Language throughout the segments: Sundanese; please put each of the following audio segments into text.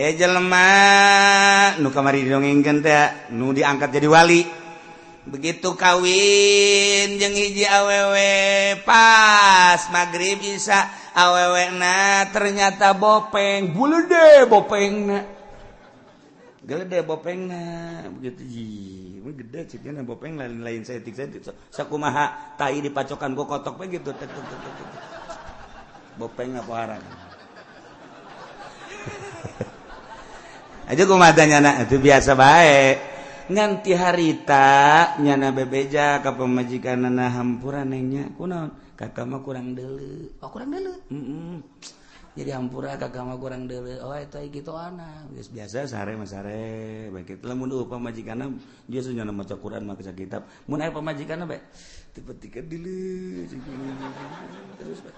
Aya jelema nu kamari didongengkeun teh nu diangkat jadi wali. Begitu kawin jeung hiji awewe pas maghrib isya awewe na ternyata bopeng, gede bopengna. Gede bopengna begitu ji, gede cigana bopeng lain-lain saeutik-saeutik sakumaha tai dipacokan ku kotok we gitu. Bopeng apa arang. Aja kumaha nyana itu biasa bae. Nganti harita nyana bebeja ka pamajikanana hampura neng nya kunaon kakak mah kurang deuleu. Oh kurang deuleu. Heeh. Jadi hampura kakak mah kurang deuleu. Oh eta kitu ana. Geus biasa sare mah sare. Bae kitu lamun eueuh pamajikanna dia nyana maca Quran maca kitab. Mun aya pamajikanna bae tipe-tipe deuleu terus bae.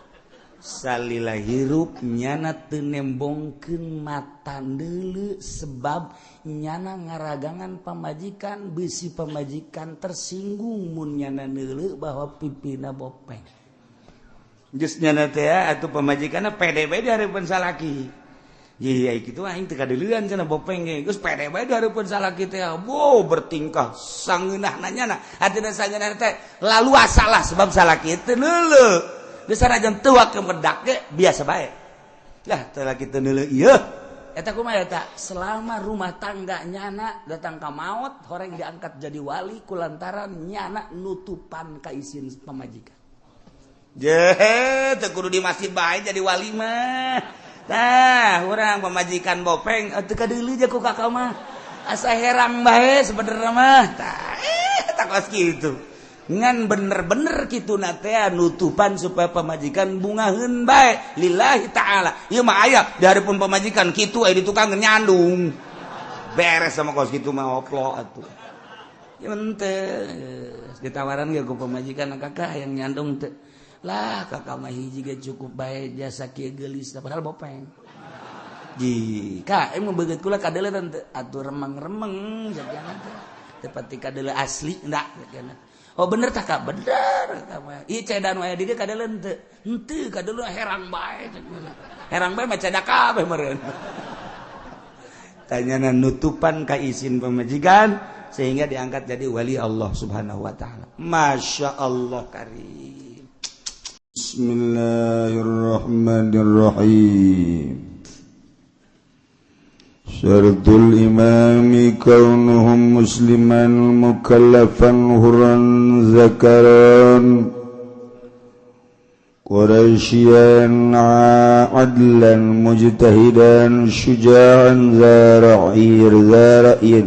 Salila hirup nyana teu nembongkeun mata deuleu sebab nyana ngaragangan pamajikan bisi pamajikan tersinggung mun nyana deuleu bahwa pipina bopeng. Geus nyana teh atuh pamajikanna pede bae di hareupeun salaki. Ye kitu aing teu kadeuleuan cenah bopeng ge. Geus pede bae di hareupeun salaki teh. Wow bertingkah sangeunahna nyana. Hatina sangeunahna teh laluasa lah sebab salaki teu deuleu. Geus sanajan teu wake medak ge biasa bae. Lah teu laki teu neuleuh ieu. Eta kumaha eta? Selama rumah tangga nyana datang ka maot horeng diangkat jadi wali kulantaran nyana nutupan ka isin pamajikan. Je, teu kudu di masjid bae jadi wali mah. Tah, urang pamajikan bopeng teu kadeuleuh je ku kakak mah. Asa herang bae sebenarnya mah. Tah, eta kos kitu. Ngan bener-bener kitu na teh nutupan supaya pamajikan bungaheun bae lillahi ta'ala. Ieu mah aya di hareupeun pamajikan kitu aya di tukang nyandung. Beres sama kos kitu mah oplo atuh. Ieu henteu ditawaran ge ku pamajikan kakak yang nyandung teu. Lah kakak mah hiji ge cukup bae jasa kieu geulis padahal bopeng. Ji, kak emang beungeut kula kadeuleu teu atuh remeng-remeng jadiana teh. Teu pati kadeuleu asli ndak jadiana. Oh bener tak kak? Bener. Iya cedan wae di dieu kadeuleu henteu. Henteu kadeuleu herang bae. Herang bae mah cedak kabeh meureun. Tanyana nutupan ka isin pamajikan sehingga diangkat jadi wali Allah Subhanahu wa taala. Masya Allah karim. Bismillahirrahmanirrahim. Syaratul imami kaunuhum musliman mukallafan hurran zakaran quraisyan adlan mujtahidan syuja'an zara'in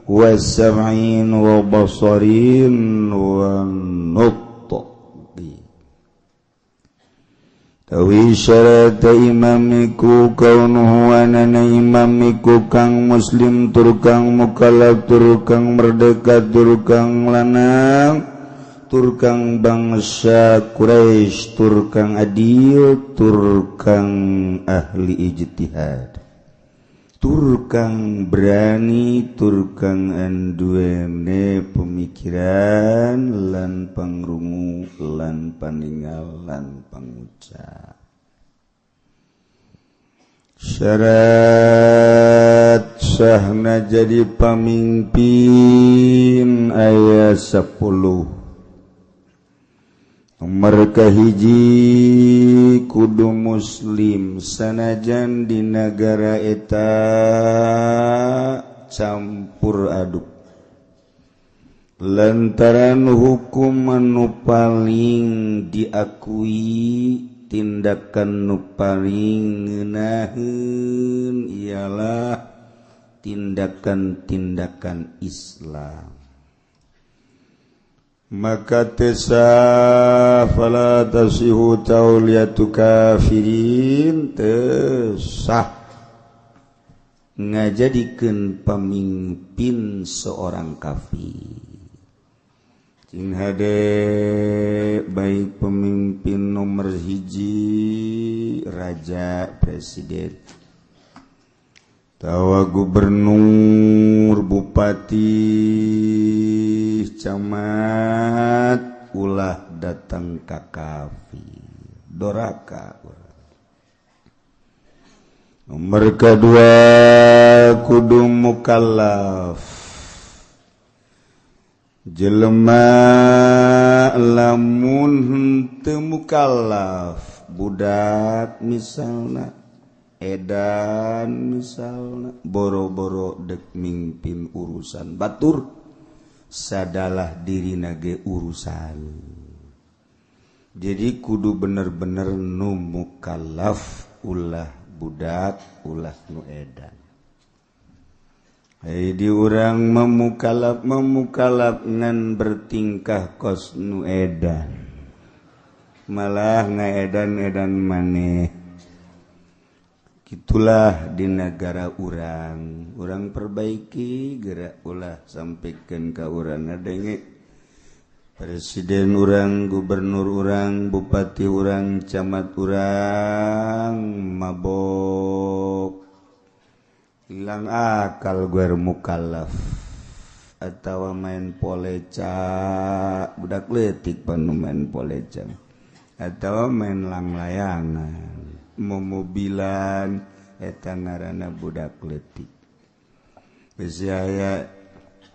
wa sam'in wa basarin wa nutqi. Tawi syarat imamiku kaunuhu anana imamiku kang muslim tur kang mukallaf tur kang merdeka tur kang lanang tur kang bangsa Quraisy tur kang adil tur kang ahli ijtihad tur kang berani tur kang anduene pemikiran lan pangrungu lan paningal lan pangucap. Syarat sahna jadi pamimpin aya 10. Nomor kahiji kudu muslim sanajan di nagara eta campur aduk lantaran hukum anu paling diakui tindakan nu paling ngeunaheun ialah tindakan-tindakan Islam. Maka tesa fala tasihu tauliyatu kafirin tesah ngajadikeun pamimpin seorang kafir. Cing hade baik pemimpin nomor hiji raja presiden tawa gubernur bupati camat ulah datang ka kafir doraka. Nomor kedua kudu mukallaf, jelema lamun henteu mukallaf, budak misalna, edan misalna, boro-boro dek mingpin urusan batur, sadalah dirina ge urusan. Jadi kudu bener-bener nu mukallaf, ulah budak, ulah nu edan. Hei di urang memukalaf memukalaf ngan bertingkah kos nu edan, malah ngaedan-edan maneh. Gitulah di negara urang, urang perbaiki gerak ulah sampaikan ka urang ngadenge. Presiden urang, gubernur urang, bupati urang, camat urang mabok, hilang akal gue mukallaf atau main poleca, budak leutik panu main poleca atau main langlayangan, momobilan, eta ngaranna budak leutik. Bisi aya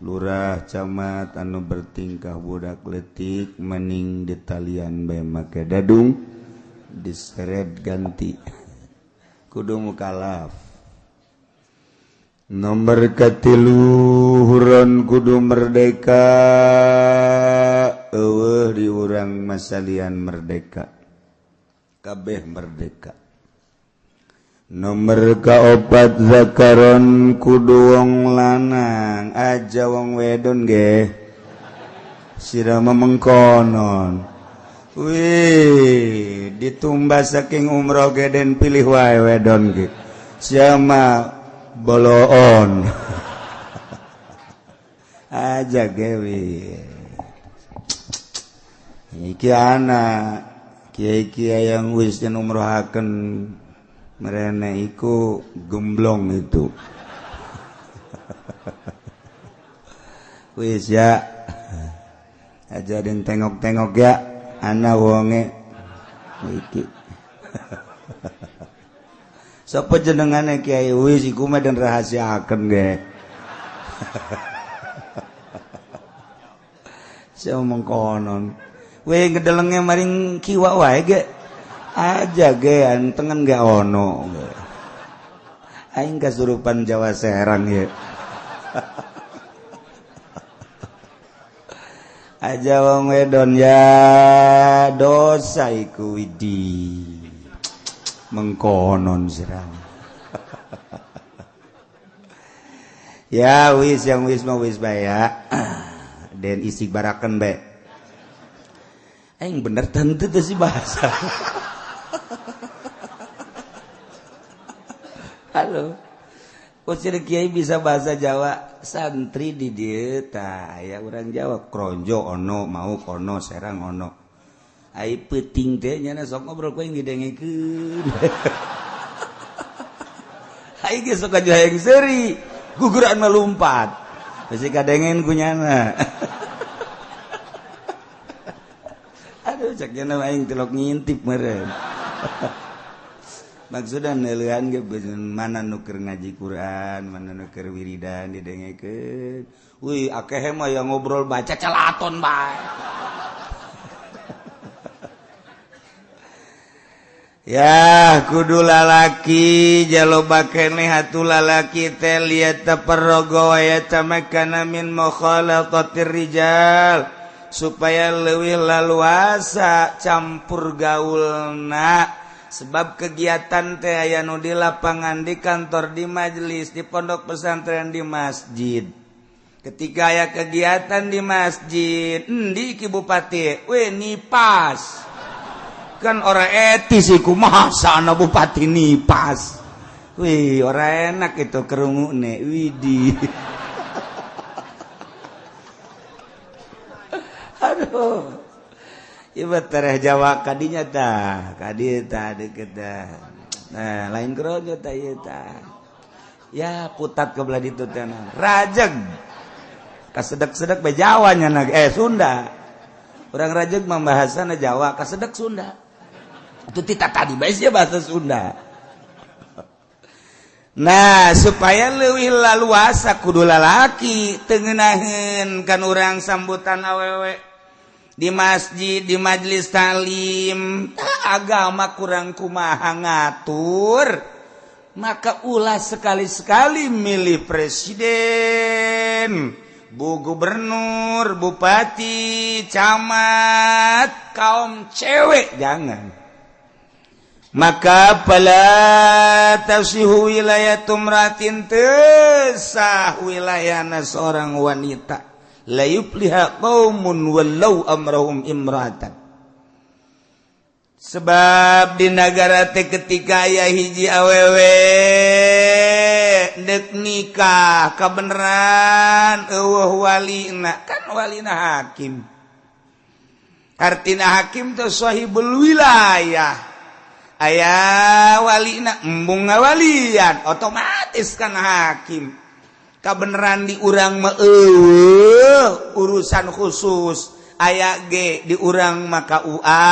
lurah camat anu bertingkah budak leutik mening ditalian bae make dadung diseret ganti, kudu mukallaf. Nomor katilu huron kudu merdeka, eueuh di urang masalian merdeka, kabeh merdeka. Nomor kaopat zakaron kudu wong lanang, aja wong wedon ge sira memengkonon. Wih, ditumbas saking umroh ge den pilih wae wedon ge, siama boloon. Aja gewi iki anak kiai-kiai yang wis den umrohaken merene iku gemblong itu. Wis ya, aja den tengok-tengok ya ana wonge iki. Sapa jenengane kiai wis iku mah den rahasiaken ge. Saya mengkonon. Weh ngedelenge maring kiwa wae ge. Aja ge antengen ge ono. Aing kasurupan Jawa Serang ye. Aja wong wedon ya dosa iku widi. Mengkonon serang. Ya wis yang wis mau wis bae ya. Den isi baraken bae. Aing bener tentu teu sih bahasa. Halo. Usir kiai bisa bahasa Jawa, santri di dieu tah aya urang Jawa Kronjo ono, mau ono, Serang ono. Ai peuting teh nyana sok ngobrol ku aing didengekeun. Aing ge sok aja hayang seuri, guguran melumpat. Bisi kadengen ku nyana. Aduh cek nyana aing tilok ngintip meureun. Maksudna neuleuhan ge mana nu keur ngaji Quran, mana nu keur wiridan didengekeun. Wih, akeh mah yang ngobrol baca celaton bae. Ya kudu lalaki jaloba keneh atuh lalaki teh liat taparrogo wa yatamakkana min mukhalatatir rijal supaya leuwih laluasa campur gaulna, sebab kegiatan teh aya nu di lapangan, di kantor, di majelis, di pondok pesantren, di masjid. Ketika aya kegiatan di masjid, endi ki bupati we nipas. Kan orang etis iku masa ana bupati nipas. Wih, ora enak itu kerungune. Widih. Aduh. Ieu tereh Jawa kadinya tah, kadi tah deket tah. Nah, lain kerojo tah ieu tah. Ya putat ke belah ditu teh. Rajeg. Kasedek-sedek bae Jawa nya Sunda. Urang rajeg mah bahasana Jawa, kasedek Sunda. Itu tita tadi bae sia bahasa Sunda. Nah, supaya leuwih laluasa kudu lalaki. Teu ngeunaheun kan urang sambutan awewe di masjid, di majelis taklim. Agama kurang kumaha ngatur, maka ulah sekali-sekali milih presiden, bu gubernur, bupati, camat kaum cewek, jangan. Maka fala tasihhu wilayatu imra'atin, teu sah wilayahna seorang wanita. La yufliha qaumun wallau amrahum imra'atan. Sebab di negara teh ketika aya hiji awewe dek nikah, kebenaran euweuh walina, kan walina hakim. Artina hakim teh sahibul wilayah. Aya walina, embung ngawalian, otomatis kan hakim. Kebenaran di urang mah euweuh urusan khusus, aya ge di urang maka KUA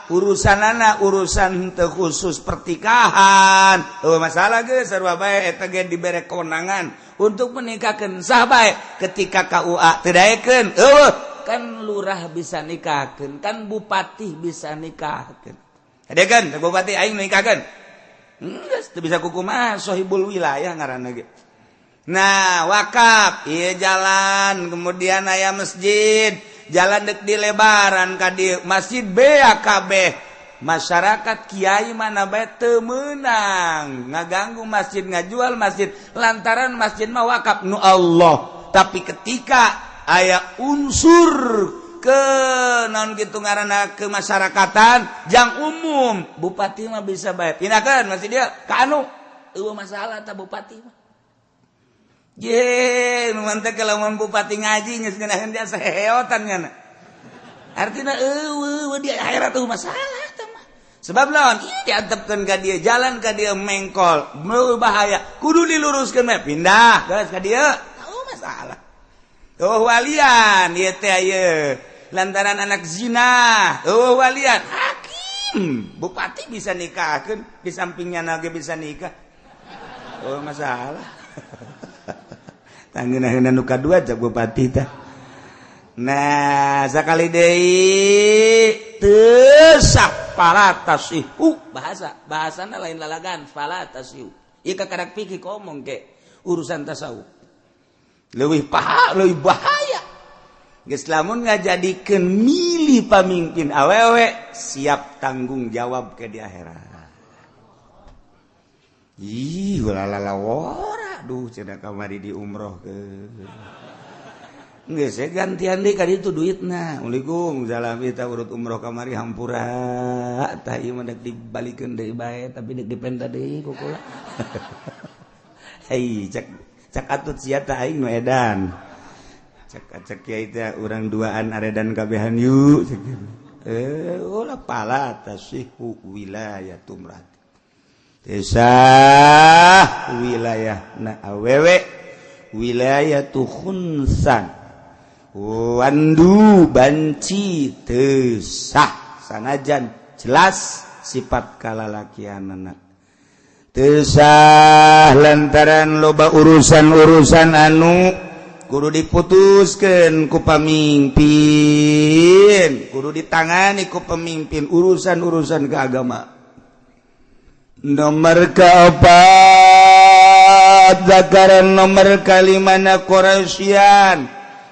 urusan anak, urusan teu khusus pertikahan. Oh, masalah ge sarua bae, eta ge dibere kewenangan untuk menikahkan, sah bae. Ketika KUA teu daekeun, euweuh, kan lurah bisa nikahkeun, kan bupati bisa nikahkeun. Kan bupati aing nikahkeun geus teu bisa kukumaha, sahibul wilayah ngaranna ge. Nah, wakaf ieu jalan, kemudian aya masjid, jalan dek dilebaran ka dieu, masjid BAKB, masyarakat, kiai mana bae teu meunang ngaganggu masjid, ngajual masjid, lantaran masjid mah wakaf nu Allah. Tapi ketika aya unsur ke non gitu ngaranna kemasyarakatan jang umum, bupati mah bisa bae pindahkeun masjid dia ka anu, euweuh masalah ta bupati mah. Ye, nu mantep lamun bupati ngaji geus ngeunaheun dia seheotan nyana. Artina euweuh di akhirat tuh masalah teh mah. Sebab lawan ieu diantepkeun ka dieu, jalan ka dieu mengkol, bahaya, kudu diluruskeun mah pindah geus ka dieu. Euweuh masalah. Oh, walian ieu teh ieu lantaran anak zina, oh, walian hakim, bupati bisa nikahkeun, di sampingnya nage bisa nikah. Oh, masalah. Tanggeuna nu kadua cak bupati tah. Nah, sakali deui teu sah, fala tasihhu, bahasa bahasana lain lalagan, fala tasihhu. Ieu kakarak pikir ngomong ke urusan tasawuf. Leuwih paha, leuwih bahaya. Geus lamun ngajadikeun milih pamimpin awewe, siap tanggung jawab ke di akhirat. Ih, ulah. Duh, cenah kamari di umroh ke. Geus saya gantian deui ka ditu duitna. Assalamualaikum, salam kita urut umroh kamari, hampura. Tah ieu mah dek dibalikeun deui bae, tapi dek dipenta deui ku kula. Hei, cek cek atut sia tah, aing nu edan. Cek cek kiai teh urang duaan aredan kabehan yuk cek. Eh, ulah, fala tasihhu wilayatu imra'at. Teu sah wilayah na awewe, wilayatu khunsan, wandu banci teu sah, sanajan jelas sifat kalalakianana teu sah, lantaran loba urusan-urusan anu kudu diputuskan ku pamimpin, kudu ditangani ku pemimpin, urusan-urusan keagamaan. Nomor keempat, zakaran nomor kalimana Quraisyan,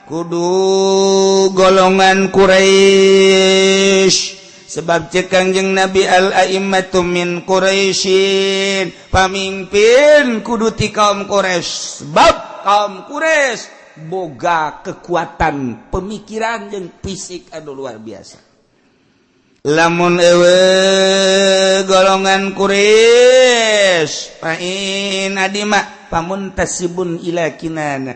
kudu golongan Quraisy, sebab cek Kangjeng Nabi al a'immatu min Quraisyin, pamimpin kudu ti kaum Quraisy, sebab kaum Quraisy boga kekuatan pemikiran jeung fisik anu luar biasa. Lamun euweuh golongan Quraisy, fa'in adima famuntasibun ila Kinana,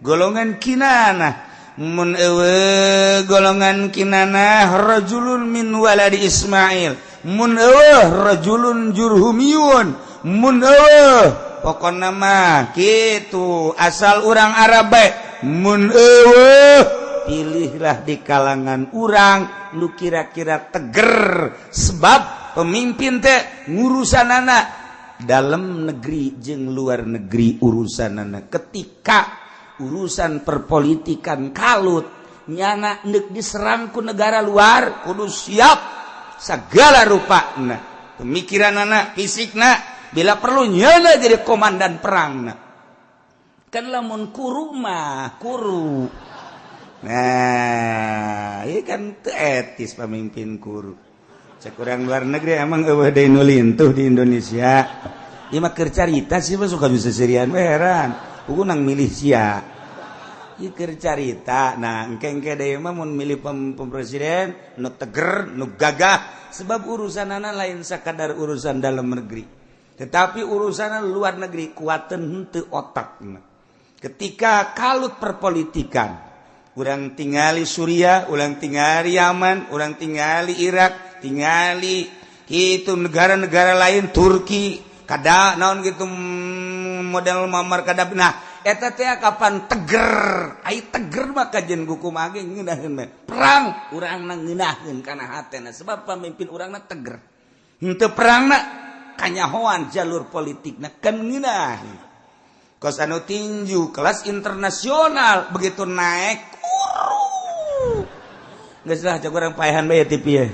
golongan Kinana. Mun euweuh golongan Kinana, rajulun min waladi Ismail. Mun euweuh, rajulun jurhumiyun. Mun euweuh, pokona mah kitu, asal urang Arab bae. Mun euweuh, pilihlah di kalangan urang nu kira-kira teger, sebab pemimpin teh ngurusan anak. Dalam negeri jeung luar negeri urusanana. Ketika urusan perpolitikan kalut, nyana neuk diserang ku negara luar, kudu siap segala rupa na, pemikiran anak, fisikna, bila perlu nyana jadi komandan perang na. Kan lamun kuru mah kuru. Nah, ini kan teu etis pemimpin kuru. Cek urang luar negeri, emang euweuh deui nu lintuh di Indonesia? Ieu mah keur carita sih mah, suka bisa serian we, heran. Kudu nang milih sia. Ieu keur carita. Nah, engke-engke deui mah mun milih pem presiden nu teger, nu gagah, sebab urusanana lain sakadar urusan dalam negeri, tetapi urusan luar negeri, kuateun henteu otakna. Ketika kalut perpolitikan, urang tingali Suriah, urang tingali Yaman, urang tingali Irak, tingali itu negara-negara lain, Turki, kada naon gitu, model Muammar Gaddafi. Nah, eta teh kapan teger? Ai teger mah kajen kumaha ge ngeunaheun perang, urangna ngeunaheun kana hatena, sebab pamimpin urangna teger. Henteu perangna kanyahoan jalur politikna, kan ngeunaheun. Kos anu tinju kelas internasional begitu naik kuru. Geus lah, cek urang paehan bae TV ye.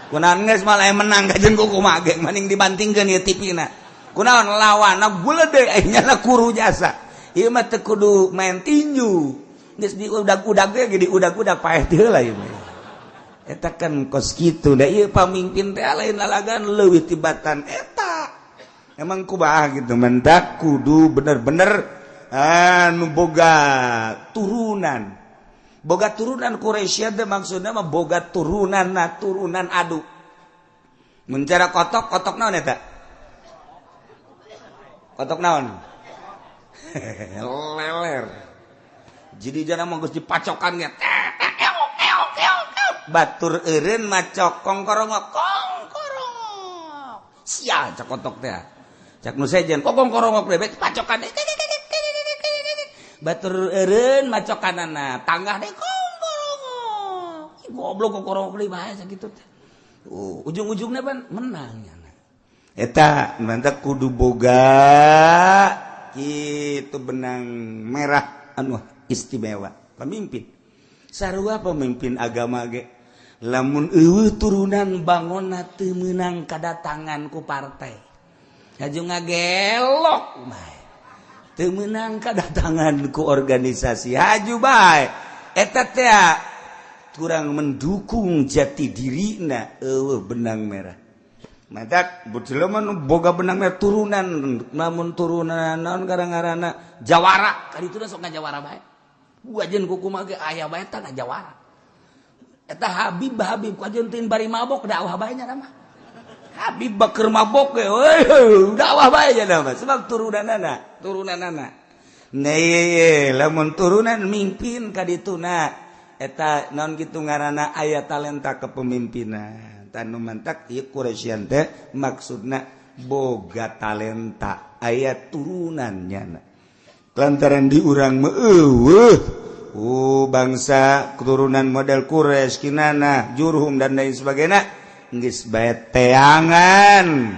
Kunaon geus malah menang kajen kumaha ge mending dibantingkeun ieu TV na. Kunaon lawanna gulede, nya kuru jasa. Ieu mah teu kudu main tinju. Geus diudag-udag ge, diudag-udag paeh teu heula ieu mah. Eta kan kos kitu da ieu pamimpin teh lain lalagan leuwih tibatan eta. Emang kumaha gitu, mendak kudu bener-bener anu boga turunan. Boga turunan Quraisy teh maksudna mah boga turunan na turunan adu. Mun cara kotok, kotok naon eta? Kotok naon? Leler. Jadi jangan mau geus dipacokan ge. Batur eureun macok kongkorongok kongkorongok. Sia cak kotok teh. Cak nu sejen kok kongkorongok bebek pacokan. Batur eureun macokanana tanggah deh kongkorongok. Goblok, kongkorongok deui bae sakitu teh. Ujung-ujungnya pan menang nya. Eta mantap kudu boga kitu benang merah anu istimewa pemimpin. Sarua pemimpin agama ge, lamun euweuh turunan bangonna teu meunang kadatangan ku partai, haju ngagelok bae. Teu meunang kadatangan ku organisasi, haju bae. Eta teh kurang mendukung jati dirina, euweuh benang merah. Matak jelema nu boga benang merah turunan, namun turunan naon gara-garana jawara kali itu sok ngajawara bae. Wajen kumaha ge aya bae tah ngajawara. Eta Habib Habib kajen teuing bari mabok dakwah bae nya mah. Habib bakeur mabok ge dakwah bae nya mah, sebab turunanana, turunanana. Nah, lamun turunan mimpin ka dituna eta naon kitu ngaranna aya talenta kepemimpinan. Tanu mantak ieu Quraisyan teh maksudna boga talenta, aya turunannya. Lantaran di urang mah euweuh bangsa keturunan model Quraisy, Kinana, Jurhum dan lain sebagainya, geus bae teangan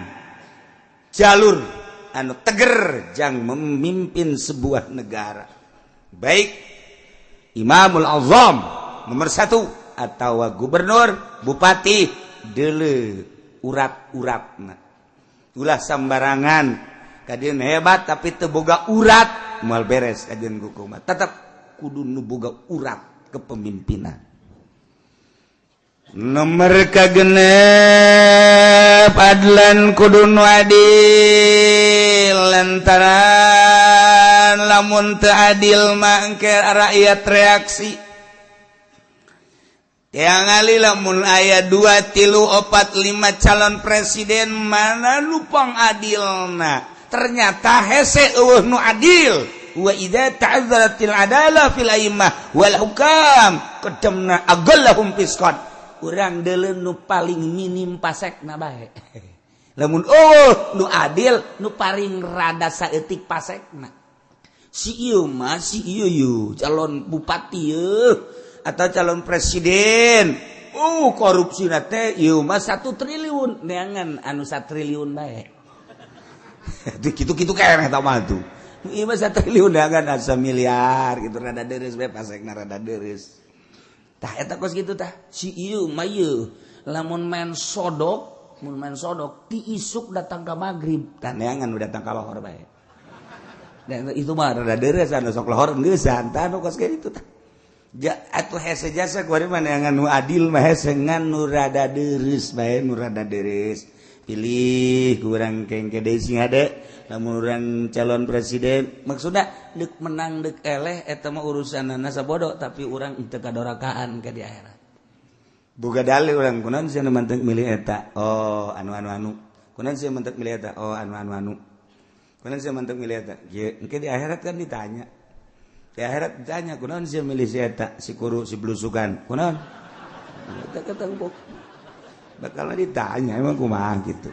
jalur anu teger jang memimpin sebuah negara, baik Imamul Azam nomor 1 atau gubernur, bupati, deuleu urat-uratna. Ulah sambarangan kajian hebat tapi teu boga urat, moal beres kajian kumaha. Tetap kudu nu boga urat kepemimpinan. Nomor kagenep, adlan, kudu nu adil, lantaran lamun teu adil mah engke rakyat reaksi. Yang ngali lamun aya 2, 3, 4, 5 calon presiden, mana lupang adilna? Ternyata hese euweuh nu adil. Wa idza ta'azzaratil adalah fil a'immah wal hukam qadamna aqallahum fisqan. Urang deuleu nu paling minim pasekna bae. Lamun oh nu adil nu paling rada saeutik pasekna. Si ieu mah, si ieu yu calon bupati yeuh atau calon presiden, korupsi teh ieu mah 1 triliun, neangan anu 1 triliun bae. Kitu-kitu keneh eta mah tuh. Ieu mah satriliun dagangan asa miliar gitu rada deureuh bae pasekna rada deureuh. Tah eta kos kitu tah. Si ieu mah ieu lamun main sodok, mun main sodok ti isuk datang ka magrib, tah neangan nu datang ka lohor bae. Dan itu mah rada deureuh anu sok lohor geusan tah nu kos kitu tah. Ja atuh hese jasa kuari mah neangan nu adil mah hese ngan nu rada deureuh bae nu rada deureuh. Pilih kurang kengke deui sing hade lamun urang calon presiden maksudna deuk menang deuk eleh eta mah urusanana sabodo tapi urang teu kadorakaan ka di akhirat. Boga dalil urang kunaon sia nu mantep milih eta oh anu anu anu kunaon sia mantep milih eta oh anu anu anu kunaon sia mantep milih eta kieu engke di akhirat kan ditanya di akhirat ditanya kunaon sia milih si eta si kuru si blusukan kunaon eta ketemu bakal ditanya emang kumaha gitu.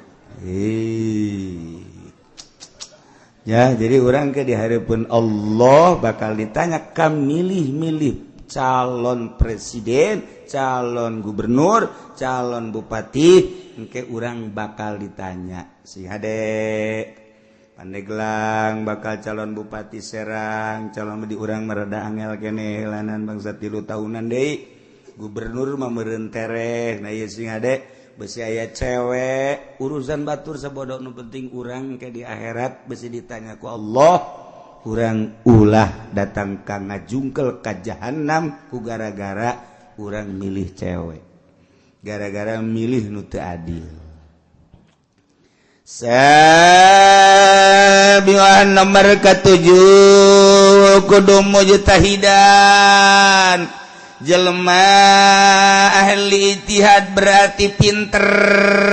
Ya, jadi orang ke di hadapan Allah bakal ditanya kam milih-milih calon presiden, calon gubernur, calon bupati, engke urang bakal ditanya. Si hade Pandeglang bakal calon bupati Serang, calon di urang mereda angel keneh lanan bangsa 3 tahunan deui. Gubernur mah meureun tereh, nah ieu sing hade besi aya cewek urusan batur sabodo nu penting urang ke di akhirat besi ditanya ku Allah urang ulah datang ka ngajungkel ka jahanam ku gara-gara urang milih cewek gara-gara milih nu teu adil. Sabian nomor ke-7 kudu mujtahidan jelema ahli ijtihad berarti pinter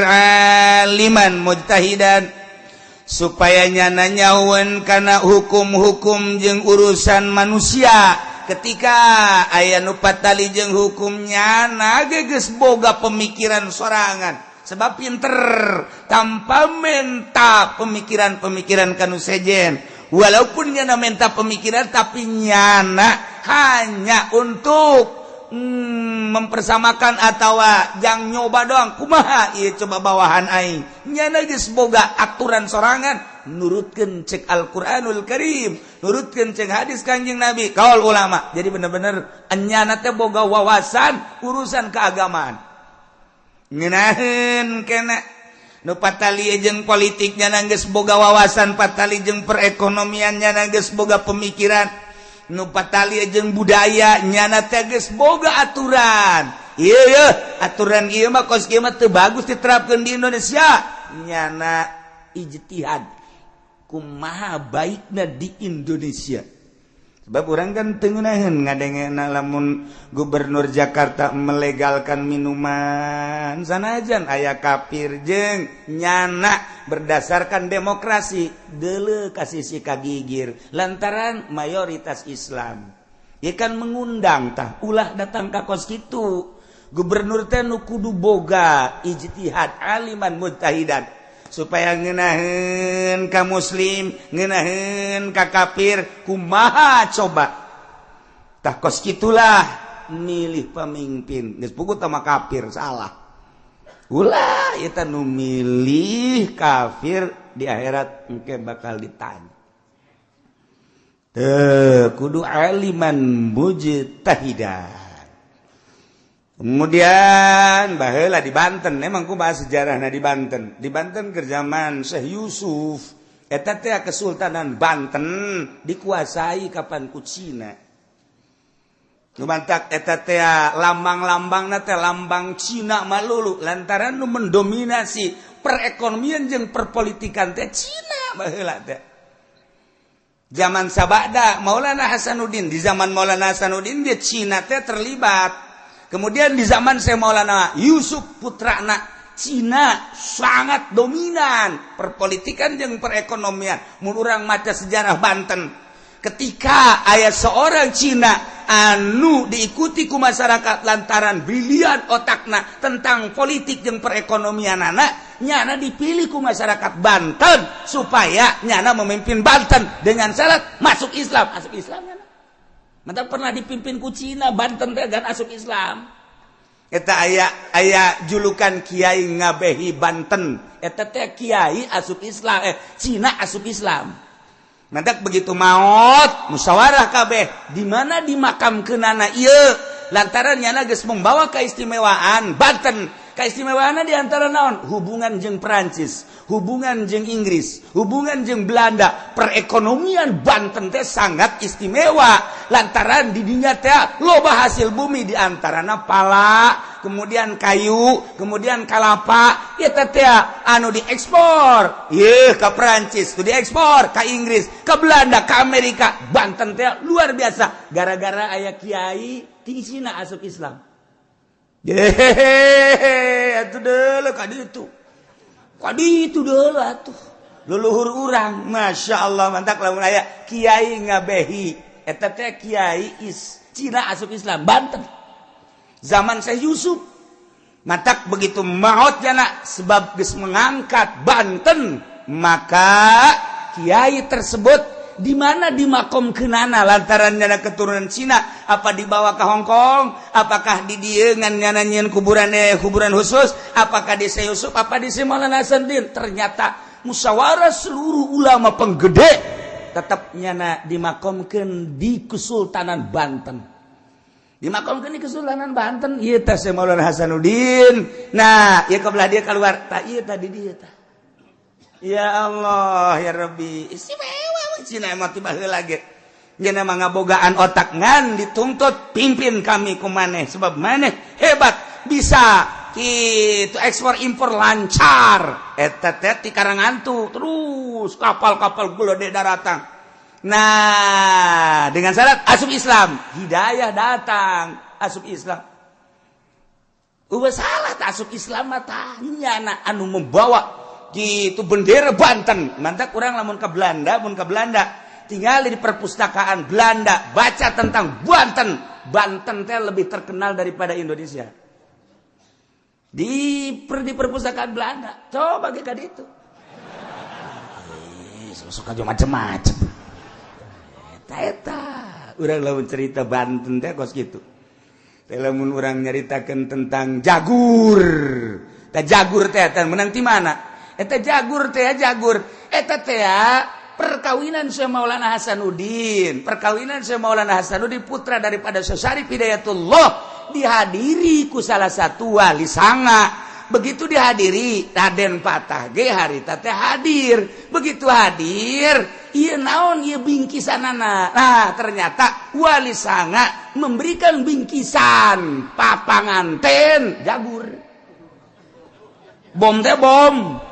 aliman mujtahidan supaya nyana nyawen kana hukum-hukum jeung urusan manusia ketika aya nu patali jeung hukum nyana geus boga pemikiran sorangan sebab pinter tanpa menta pemikiran-pemikiran kanu sejen walaupun nyana menta pemikiran tapi nyana hanya untuk mempersamakan atau jang nyoba doang kumaha ieu coba bawahan aing nyana geus boga aturan sorangan nurutkeun cek Al-Qur'anul Karim nurutkeun cek hadis Kanjeng Nabi kaul ulama jadi bener-bener nyana teh boga wawasan urusan keagamaan ngeunaheun kena nu patali jeung politik nyana geus boga wawasan patali jeung perekonomian nyana geus boga pemikiran nu patali jeung budaya nyana teh geus boga aturan ieu yeuh aturan ieu mah kos kieu mah teu bagus diterapkeun di Indonesia nyana ijtihad kumaha baikna di Indonesia sebab urang kan teu ngeunaheun ngadengena lamun gubernur Jakarta melegalkan minuman sanajan aya kafir jeung nyana berdasarkan demokrasi deuleu ka sisi kagigir lantaran mayoritas Islam ieu kan mengundang tah ulah datang ka kos kitu gubernur teh nu kudu boga ijtihad aliman mujtahidan supaya ngeunaheun ka muslim ngeunaheun ka kafir kumaha coba tah kos kitulah milih pemimpin geus puguh tah mah kafir salah ulah eta nu milih kafir di akhirat engke bakal ditanya teu kudu aliman mujtahidan. Kemudian baheula di Banten emang ku bahas sejarahna di Banten. Di Banten keur zaman Syekh Yusuf eta teh Kesultanan Banten dikuasai kapan ku Cina. Nu mantak eta teh lambang-lambangna teh lambang Cina malulu lantaran nu mendominasi perekonomian jeung perpolitikan teh Cina baheula teh. Zaman sabada Maulana Hasanuddin, di zaman Maulana Hasanuddin dia Cina teh terlibat. Kemudian di zaman Syekh Maulana Yusuf putrana Cina sangat dominan perpolitikan jeung perekonomian. Mun urang maca sejarah Banten, ketika aya seorang Cina anu diikuti ku masyarakat lantaran brilian otakna tentang politik jeung perekonomian anak, nyana dipilih ku masyarakat Banten supaya nyana memimpin Banten dengan syarat masuk Islam, masuk Islam nyana. Mantap pernah dipimpin ku Cina Banten teh gan asup Islam. Eta aya julukan Kiai Ngabehi Banten. Eta teh kiai asup Islam, Cina asup Islam. Mantak begitu maot musyawarah kabeh di mana dimakamkeunana ieu lantaran nyana geus membawa keistimewaan Banten. Keistimewaan di antara naon? Hubungan jeung Perancis, hubungan jeung Inggris, hubungan jeung Belanda. Perekonomian Banten teh sangat istimewa lantaran di dinya teh loba hasil bumi, di antarana pala, kemudian kayu, kemudian kalapa. Eta teh anu diekspor ieu ka Perancis, tuh diekspor ka Inggris, ka Belanda, ka Amerika. Banten teh luar biasa gara-gara aya kiai ti Cina asup Islam. Hehehe, atuh deuleu ka ditu. Ka ditu deuleu atuh. Leluhur urang, Masya Allah, mantak lamun aya Kiai Ngabehi. Eta teh kiai is Cina asup Islam Banten. Zaman Syekh Yusuf. Mantak begitu maot jana sebab geus mengangkat Banten, maka kiai tersebut di mana dimakomkeunana lantaran nyana keturunan Cina, apa dibawa ke Hong Kong, apakah di dieu ngan nyana nyieun kuburan, kuburan khusus, apakah di Syekh Yusuf, apa di Syekh Maulana Hasanuddin. Ternyata musyawarah seluruh ulama penggede tetap nyana dimakomkeun di Kesultanan Banten, dimakomkeun di Kesultanan Banten. Ieu teh Syekh Maulana Hasanuddin. Nah, ieu kebelah dia keluar tah, ieu tadi dia tah. Ya Allah ya Rabbi, istimewa Cina emang tiba heula ge. Nya mah ngabogaan otak ngan dituntut pimpin kami ku maneh sebab maneh hebat bisa kitu ekspor impor lancar. Eta teh ti Karangantu terus kapal-kapal gede daratang. Nah, dengan syarat asup Islam, hidayah datang asup Islam. Udah salah tak asup Islam mah tanya na anu membawa gitu bendera Banten. Mantap kurang lamun ke Belanda, mun ke Belanda tinggal di perpustakaan Belanda baca tentang Banten. Banten teh lebih terkenal daripada Indonesia di perpustakaan Belanda. Coba ke itu suka aja macem-macem. Eta eta urang lamun cerita Banten teh kos gitu teh. Lamun urang nyaritakeun tentang Jagur teh, Jagur teh menang ti mana? Eta Jagur teh, Jagur eta teh perkawinan Syekh Maulana Hasanuddin, perkawinan Syekh Maulana Hasanuddin putra daripada Syekh Syarif Hidayatullah dihadiri ku salah satu wali sanga. Begitu dihadiri, Raden Patah ge harita teh hadir. Begitu hadir, ieu naon ieu bingkisanana? Nah, ternyata wali sanga memberikan bingkisan papanganten Jagur, bom teh, bom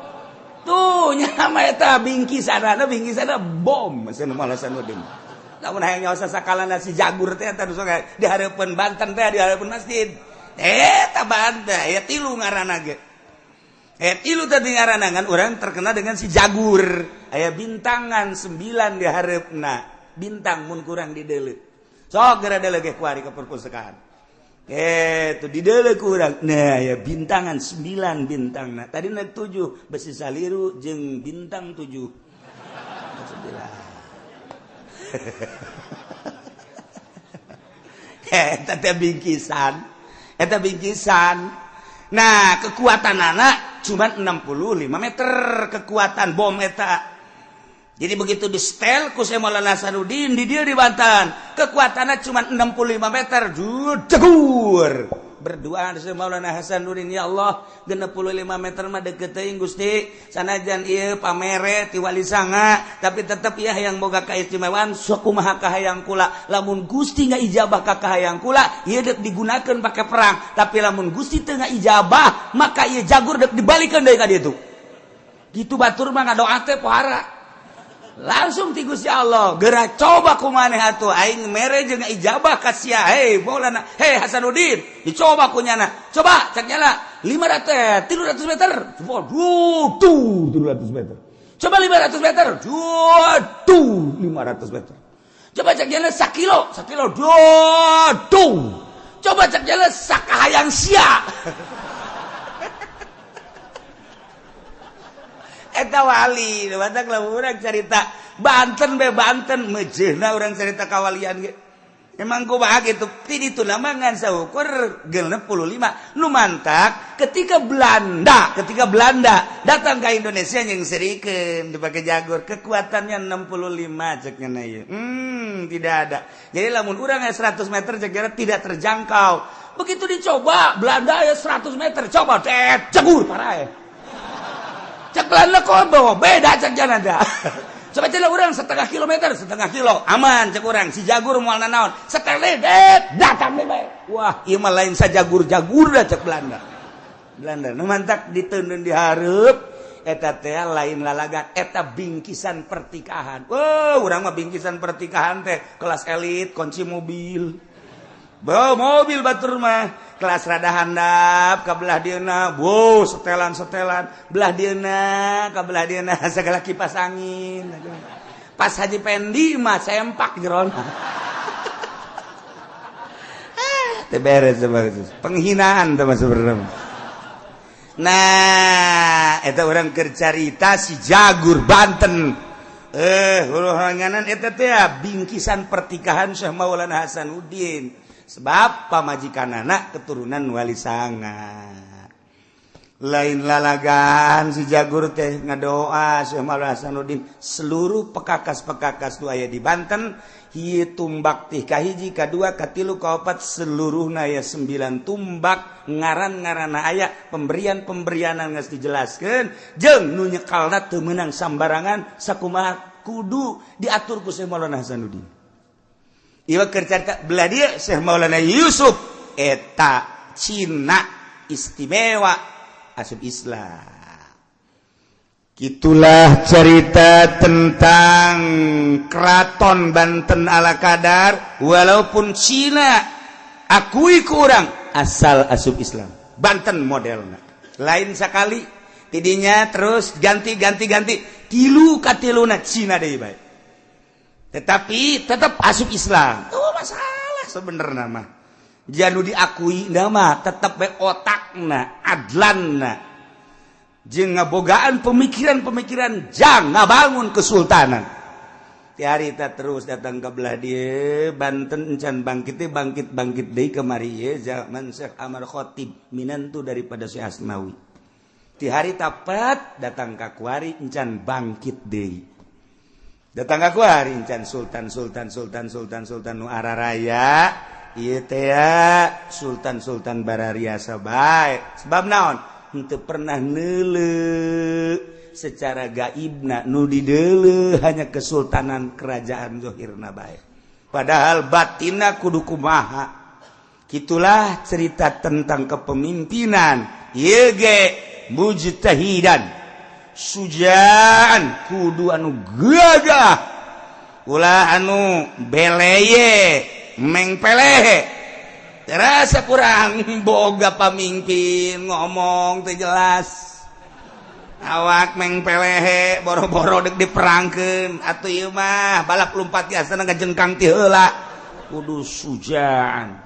tuh nyama eta bingkisanana, bingkisanana bom. Cenah Maulana Hasanuddin lamun hayang nyaho sakalana si Jagur teh, eta nu sok di hareupeun Banten teh, di hareupeun masjid eta Banten aya tilu ngaranna ge, tilu tadi ngaranna. Ngan urang terkenal dengan si Jagur, aya bintangan 9 di hareupna, bintang mun kurang di deuleu. Sok geura deuleu ge kuari ke perpustakaan itu di deuleu kurang. Nah, ya bintangan 9 bintang. Nah, tadi na 7 besi saliru jeung bintang 7 9. Eta teh bingkisan, eta bingkisan. Nah, kekuatan anak cuma 65 meter kekuatan bom eta. Jadi begitu di setel ku Syekh Maulana Hasanuddin di dia di Banten, kekuatannya cuma 65 meter, jegur. Berdoa Syekh Maulana Hasanuddin, ya Allah, 65 meter mah deket teuing Gusti, sanajan ieu pamere ti wali sanga, tapi tetep ya yang boga keistimewaan sok kumaha kahayang kula. Lamun Gusti ngaijabah ka kahayang kula, ieu deuk digunakeun pake perang, tapi lamun Gusti teu ngaijabah, maka ieu Jagur deuk dibalikeun deui ka ditu. Gitu batur mah ngadoa teh pohara. Langsung ti Gusti Allah, geura coba ku maneh atuh, aing mere jeung ijabah ka sia. Hei Maulana, hei Hasanuddin, dicoba ku nyana. Coba cek nyana 500 300 meter. Coba tuh 300 meter. Coba 500 meter. Tuh 500 meter. Coba cek nyana sakilo, sakilo tuh. Coba cek nyana sakahayang sia. Eta wali, batak lamun urang carita Banten be Banten mejeuna urang carita kawalian ge. Emang kumaha gitu ti ditu mah ngan saukur 65 nu mantak ketika Belanda datang ke Indonesia yang serikeun dipake jagur kekuatannya 65 cek nya ieu. Tidak ada. Jadi lamun urang aya 100 meter cek tidak terjangkau. Begitu dicoba Belanda aya 100 meter coba jagur parae. Cek Belanda kok bawa beda cek nya. Coba cina orang setengah kilometer, setengah kilo aman cek orang si jagur moal nanaon sekali datang bae. Wah, ieu mah lain sajagur-jagur da cek Belanda. Belanda nu mantak diteundeun di hareup eta teh lain lalagan eta bingkisan pertikahan. Wah, urang mah bingkisan pertikahan teh kelas elit kunci mobil. Bawa mobil batur mah kelas rada handap ka belah dieuna, wow setelan-setelan belah dieuna ka belah dieuna segala kipas angin. Pas Haji Pendi mah sempak jerona. Teu beres penghinaan teh mah sebenarnya. Nah, eta urang keur carita si Jagur Banten. Huluhanganan eta teh bingkisan pertikahan Syekh Maulana Hasanuddin. Sebab pamajikanana keturunan Wali Sanga. Lain lalagan si Jagur teh ngadoa Syekh Maulana Hasanuddin seluruh pekakas-pekakas nu aya di Banten ieu tumbak teh kahiji kadua katilu kaopat seluruhna aya 9 tumbak ngaran-ngaranna aya pemberian-pemberianan geus dijelaskeun jeung nu nyekalna teu meunang sambarangan sakumaha kudu diatur ku Syekh Maulana Hasanuddin. Ieu keur carita belah dieu Syekh Maulana Yusuf eta Cina istimewa asup Islam. Itulah cerita tentang Keraton Banten ala kadar walaupun Cina akui kurang asal asup Islam. Banten modelna. Lain sekali tidinya terus ganti tilu katiluna Cina deui bae. Tetapi tetap asup Islam. Tuh masalah sebenarnya mah. Janu diakui nama tetap bae otakna, adlanna. Jeung ngabogaan pemikiran-pemikiran jang ngabangun kesultanan. Ti harita terus datang ke belah dieu Banten encan bangkit bangkit deui kamari ieu zaman Syekh Amar Khatib minantu daripada Syekh Asmawi. Ti harita pat datang ka kuari encan bangkit deui. Datang ka kuari encan sultan nu araraya ieu teh sultan barariasa bae. Sebab naon? Henteu pernah neuleu secara gaibna nu dideuleu hanya kesultanan kerajaan zohirna bae. Padahal batinna kudu kumaha. Kitulah cerita tentang kepemimpinan. Ieu ge mujtahidan sujaan kudu anu gagah ulah anu beleye mengpelehe. Terasa kurang boga pamimpin ngomong teu jelas awak mengpelehe boro-boro dek diperangkeun atuh ieu mah balap lumpat biasana ngajengkang ti heula kudu sujaan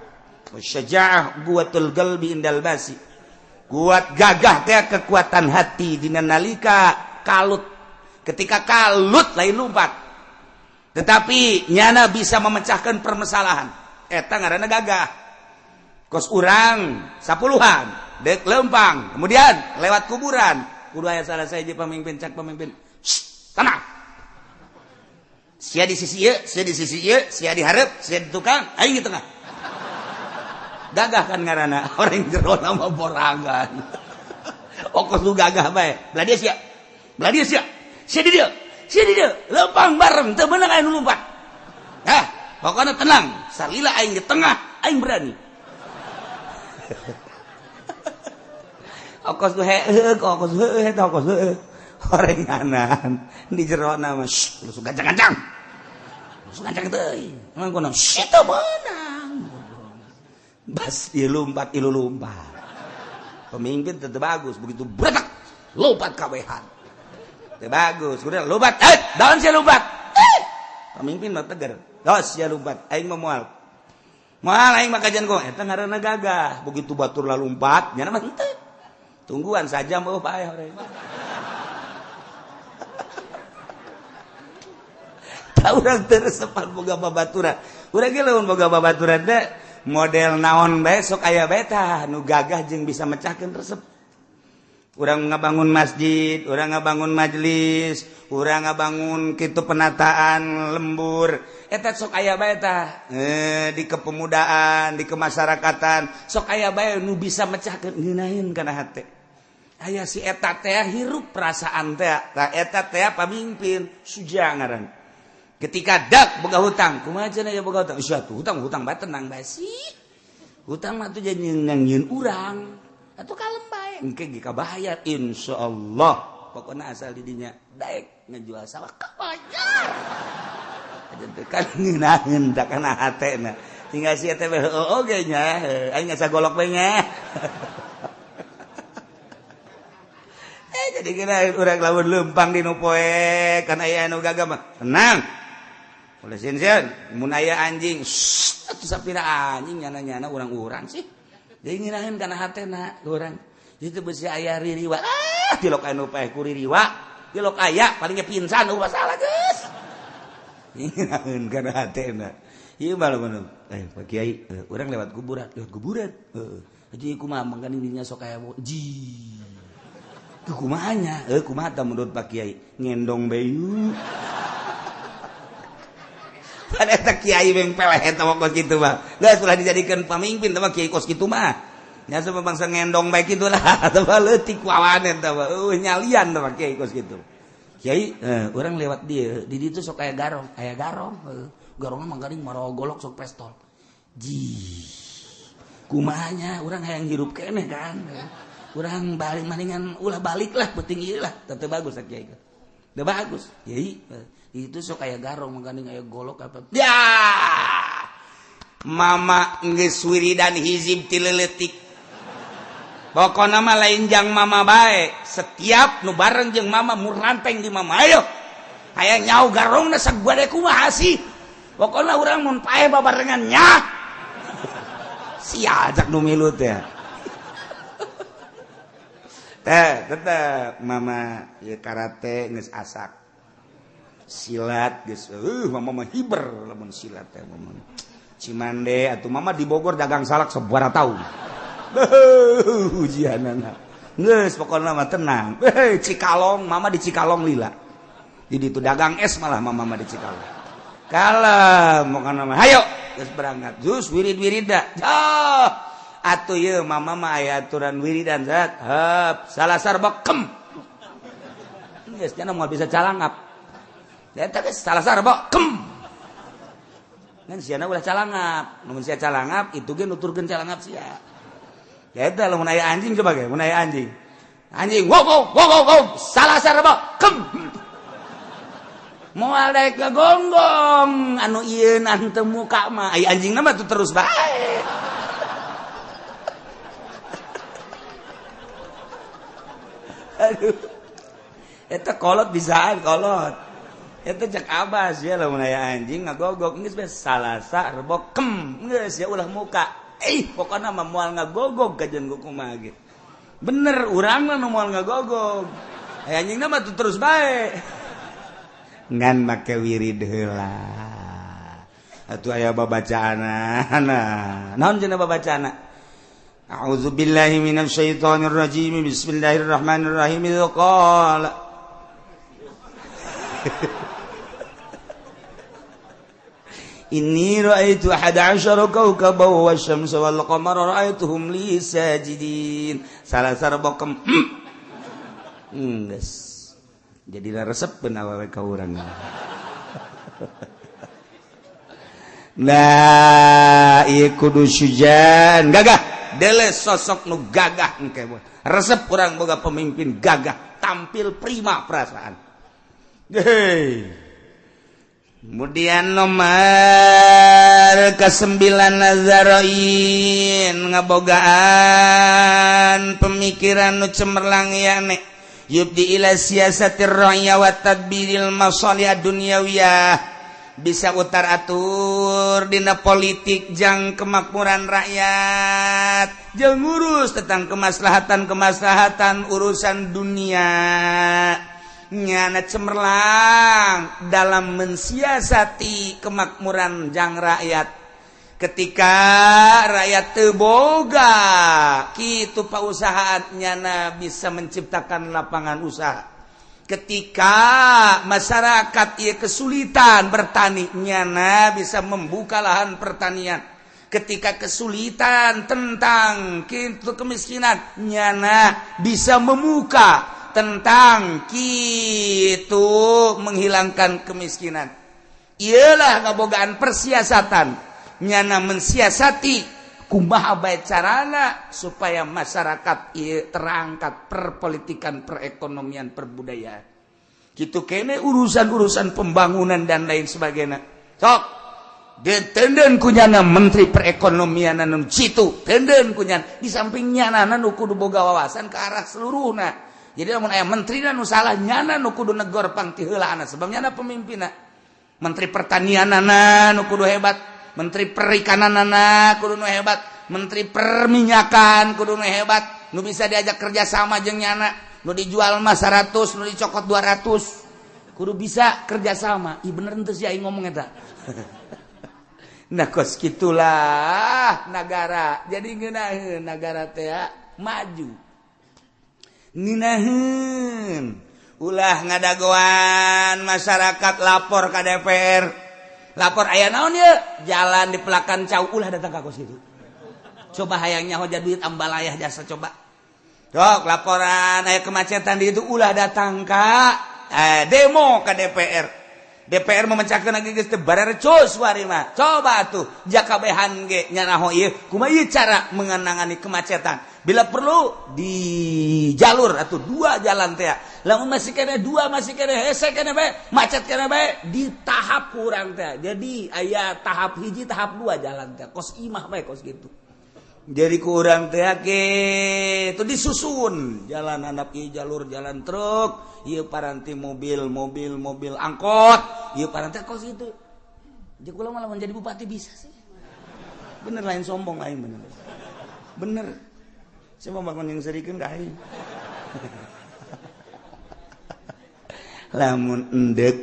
syajaah quwwatul qalbi indal basi kuat gagah teh kekuatan hati dina nalika kalut ketika kalut lain lumpat tetapi nyana bisa memecahkan permasalahan eta ngaranna gagah. Kos urang 10-an dek lempang kemudian lewat kuburan kudu aya salah sahiji pemimpin cak pemimpin tenang sia di sisi ieu sia di sisi ieu sia di hareup sia di tukang aing di tengah gagah kan ngaranna orang jero mah borangan okos lu gagah bae belah dia sia sia di dieu lempang bareng teu meunang aya nu lumpat hah pokona tenang salila aing di tengah aing berani. Okos tuh heeh, okos heeh, okos heeh. Orenganan di jero nama, shh, lu gancang-gancang. Lu gancang teuing. Emang kono, shh, teu meunang. Bas ieu lompat, ieu lompat. Pemimpin tetep bagus, begitu bretak lompat kabehan. Teu bagus, udah lompat, daun sia lompat. Pemimpin mah tegar. Dos sia lompat, aing mah moal. Moal aing mah kajian kok, eta ngaranna gagah. Begitu batur lalumpat, nyana mah henteu. Tungguan saja mau paeh orang. Tah urang teu resepan boga babaturan. Urang ge lamun boga babaturan teh model naon bae sok aya bae tah nu gagah jeung bisa mecahkeun resep. Urang ngabangun masjid, urang ngabangun majelis, urang ngabangun kitu penataan lembur. Eta sok aya bae tah di kepemudaan, di kemasyarakatan sok aya bae nu bisa mecahkeun ngeunaheun kana hate. Aya si eta teh hirup perasaan teh, tah eta teh pamimpin suja ngaran. Ketika dak boga hutang, kumaha cenah ya boga hutang? Sia tuh hutang bae tenang bae sih. Hutang mah tuh jadi nyieun urang. Atuh kalem bae engke ge kabayar insyaallah. Pokona asal di dinya daek ngejual sawah kabayar. Aja kan ngeunaheun da kana hatena. Tinggal si eta bae heueuh oge nya, aing ngasagolok bae nya. Jadi kira urang lamun leumpang di nu poe kan aya anu gagah mah. Tenang. Ulah sieun mun aya anjing, atuh sapira anjing nyana-nyana urang-urang sih. Jadi ngeunaheun kana hatena urang. Itu besi aya ririwa. Ah, tilok anu paeh ku ririwa. Tilok aya paling ge pingsan eueuh masalah geus. Ngeunaheun kana hatena. Ieu mah lamun Pak Kiai, urang lewat kuburan, lewat kuburan. Heeh. Jadi kumaha mangkan dinya sok aya ji. Kumaha nya? Kumaha tah menurut Pak Kiai? Ngendong bayu. Pada eta kiai beng peleh eta mah kos kitu mah. Geus ulah dijadikeun pamimpin teh mah kiai kos kitu mah. Nya sebab bangsa ngendong bae kitu lah. Teh mah leutik wawan eta mah. Nyalian teh mah kiai kos kitu. Kiai urang lewat dieu, di ditu sok aya garong, aya garong. Garongna mah garing marogolok sok pestol. Ji. Kumaha nya urang hayang hirup keneh kan. Urang balik maningan ulah balik lah penting ieu lah teu bagus kiai. Teu bagus. Kiai itu sok aya garong mangkaning aya golok apa. Ya. Mama geus wiridan hizib ti leutik. Pokona mah lain jang mama bae, setiap nu bareng jeung mama muranteng di mama ayo. Hayang nyau garongna sagade kumaha sih. Pokona urang mun paeh babarengan nya. Sia ajak nu milu teh. Teh tetep mama ieu karate geus asak. Silat geus mama mah hiber lamun silat teh mama. Cimande atuh mama di Bogor dagang salak sabaraha taun. Ujianana. Geus pokona mah tenang. Cikalong mama di Cikalong lila. Di ditu dagang es malah mama mah di Cikalong. Kalem pokona mah hayo geus berangkat. Jus wirid-wirida. Oh, atuh ieu mama mah aya aturan wiridan zat. Heup salasar bekem. Geus cenah moal bisa calangap. Eta geus salasar bekem. Ngan siana ulah calangap. Mun sia calangap itu ge nuturkeun calangap sia. Eta lamun aya anjing coba ge, mun aya anjing. Anjing wow wow wow wow salasar bekem. Moal daek gagonggong anu ieu teu muka mah aya anjingna mah terus bae. Aduh. Eta kolot bisaan kolot. Eta cek abas ya lamun aya anjing ngagogok geus bae salasa rebo kem geus ya ulah muka. Pokona mah moal ngagogog kajeun kumaha ge. Bener urang mah nu moal ngagogog. Aya anjingna mah terus bae. Ngan make wirid heula. Atuh aya babacaanna. Naon cenah babacaanna? A'udzubillahi minasyaitonir rajim. Bismillahirrahmanirrahim. Qala Inni ra'aitu 11 kawkaban wasyamsa wal qamara ra'aituhum li sajidin. Salah sarbokem. Geus. Jadi resep awewe ka urang. Nah, ieu kudu sujan gagah. Dele sosok nu gagah engke. Resep urang boga pemimpin gagah, tampil prima perasaan. Hei. Kemudian nomor ke-9 nazaroin ngabogaan pemikiran nu cemerlang yane yubdi ila siasatir ra'ya wa tadbiril masalih dunyawiyah bisa utar atur dina politik jang kemakmuran rakyat jeung ngurus tentang kemaslahatan-kemaslahatan urusan dunia. Nyana cemerlang dalam mensiasati kemakmuran jang rakyat. Ketika rakyat teu boga kitu pausahaan, nyana bisa menciptakan lapangan usaha. Ketika masyarakat ieu kesulitan bertani, nyana bisa membuka lahan pertanian. Ketika kesulitan tentang kitu kemiskinan, nyana bisa membuka tentang kitu menghilangkan kemiskinan. Iyalah kabogaan persiasatan. Nyana mensiasati kumaha bae carana supaya masyarakat ieu terangkat perpolitikan, perekonomian, perbudayaan. Kitu kene urusan-urusan pembangunan dan lain sebagainya. Sok ditenden ku nyana menteri perekonomian anu citu, tenden ku nyana. Di samping nyana nu kudu boga wawasan ke arah seluruhna. Jadi lamun aya menteri nu salah, nyana nu kudu negor pang ti heulaana sebab nyana pemimpinna. Menteri pertanianana nu kudu hebat, menteri perikananana kudu nu hebat, menteri perminyakan kudu nu hebat, nu bisa diajak kerja sama jeung nyana, nu dijual mah 100, nu dicokot 200. Kudu bisa kerja sama. Ih, bener henteu sih aing ngomong eta? Nah, kos kitulah nagara. Jadi ngeunaheun nagara teh maju. Ngeunaheun ulah ngadagoan masyarakat lapor ke DPR, lapor aya naon ye jalan di pelakan cau, ulah datang ka kos kitu. Coba hayangnya hoja duit ambalayah jasa coba. Dok, laporan aya kemacetan di itu, ulah datang ka demo ke DPR. DPR memecahkan lagi geus teu barerecus wari mah. Coba tuh jakabehan ge nyanaho ieu kumaha ieu cara mengenangani kemacetan. Bila perlu di jalur atau dua jalan teh. Lamun masih kene dua, masih kene hese kene bae, macet kene bae di tahap kurang teh. Jadi aya tahap hiji, tahap dua jalan teh. Kos imah bae kos gitu. Jadi kurang teh itu disusun jalan handap ieu jalur jalan truk, ieu paranti mobil, mobil mobil angkot, ieu paranti kos itu. Jadi kula malah menjadi bupati bisa sih. Bener, lain sombong, lain, bener. Bener. Saya mau bangun yang serikeun ka aing. Lamun endek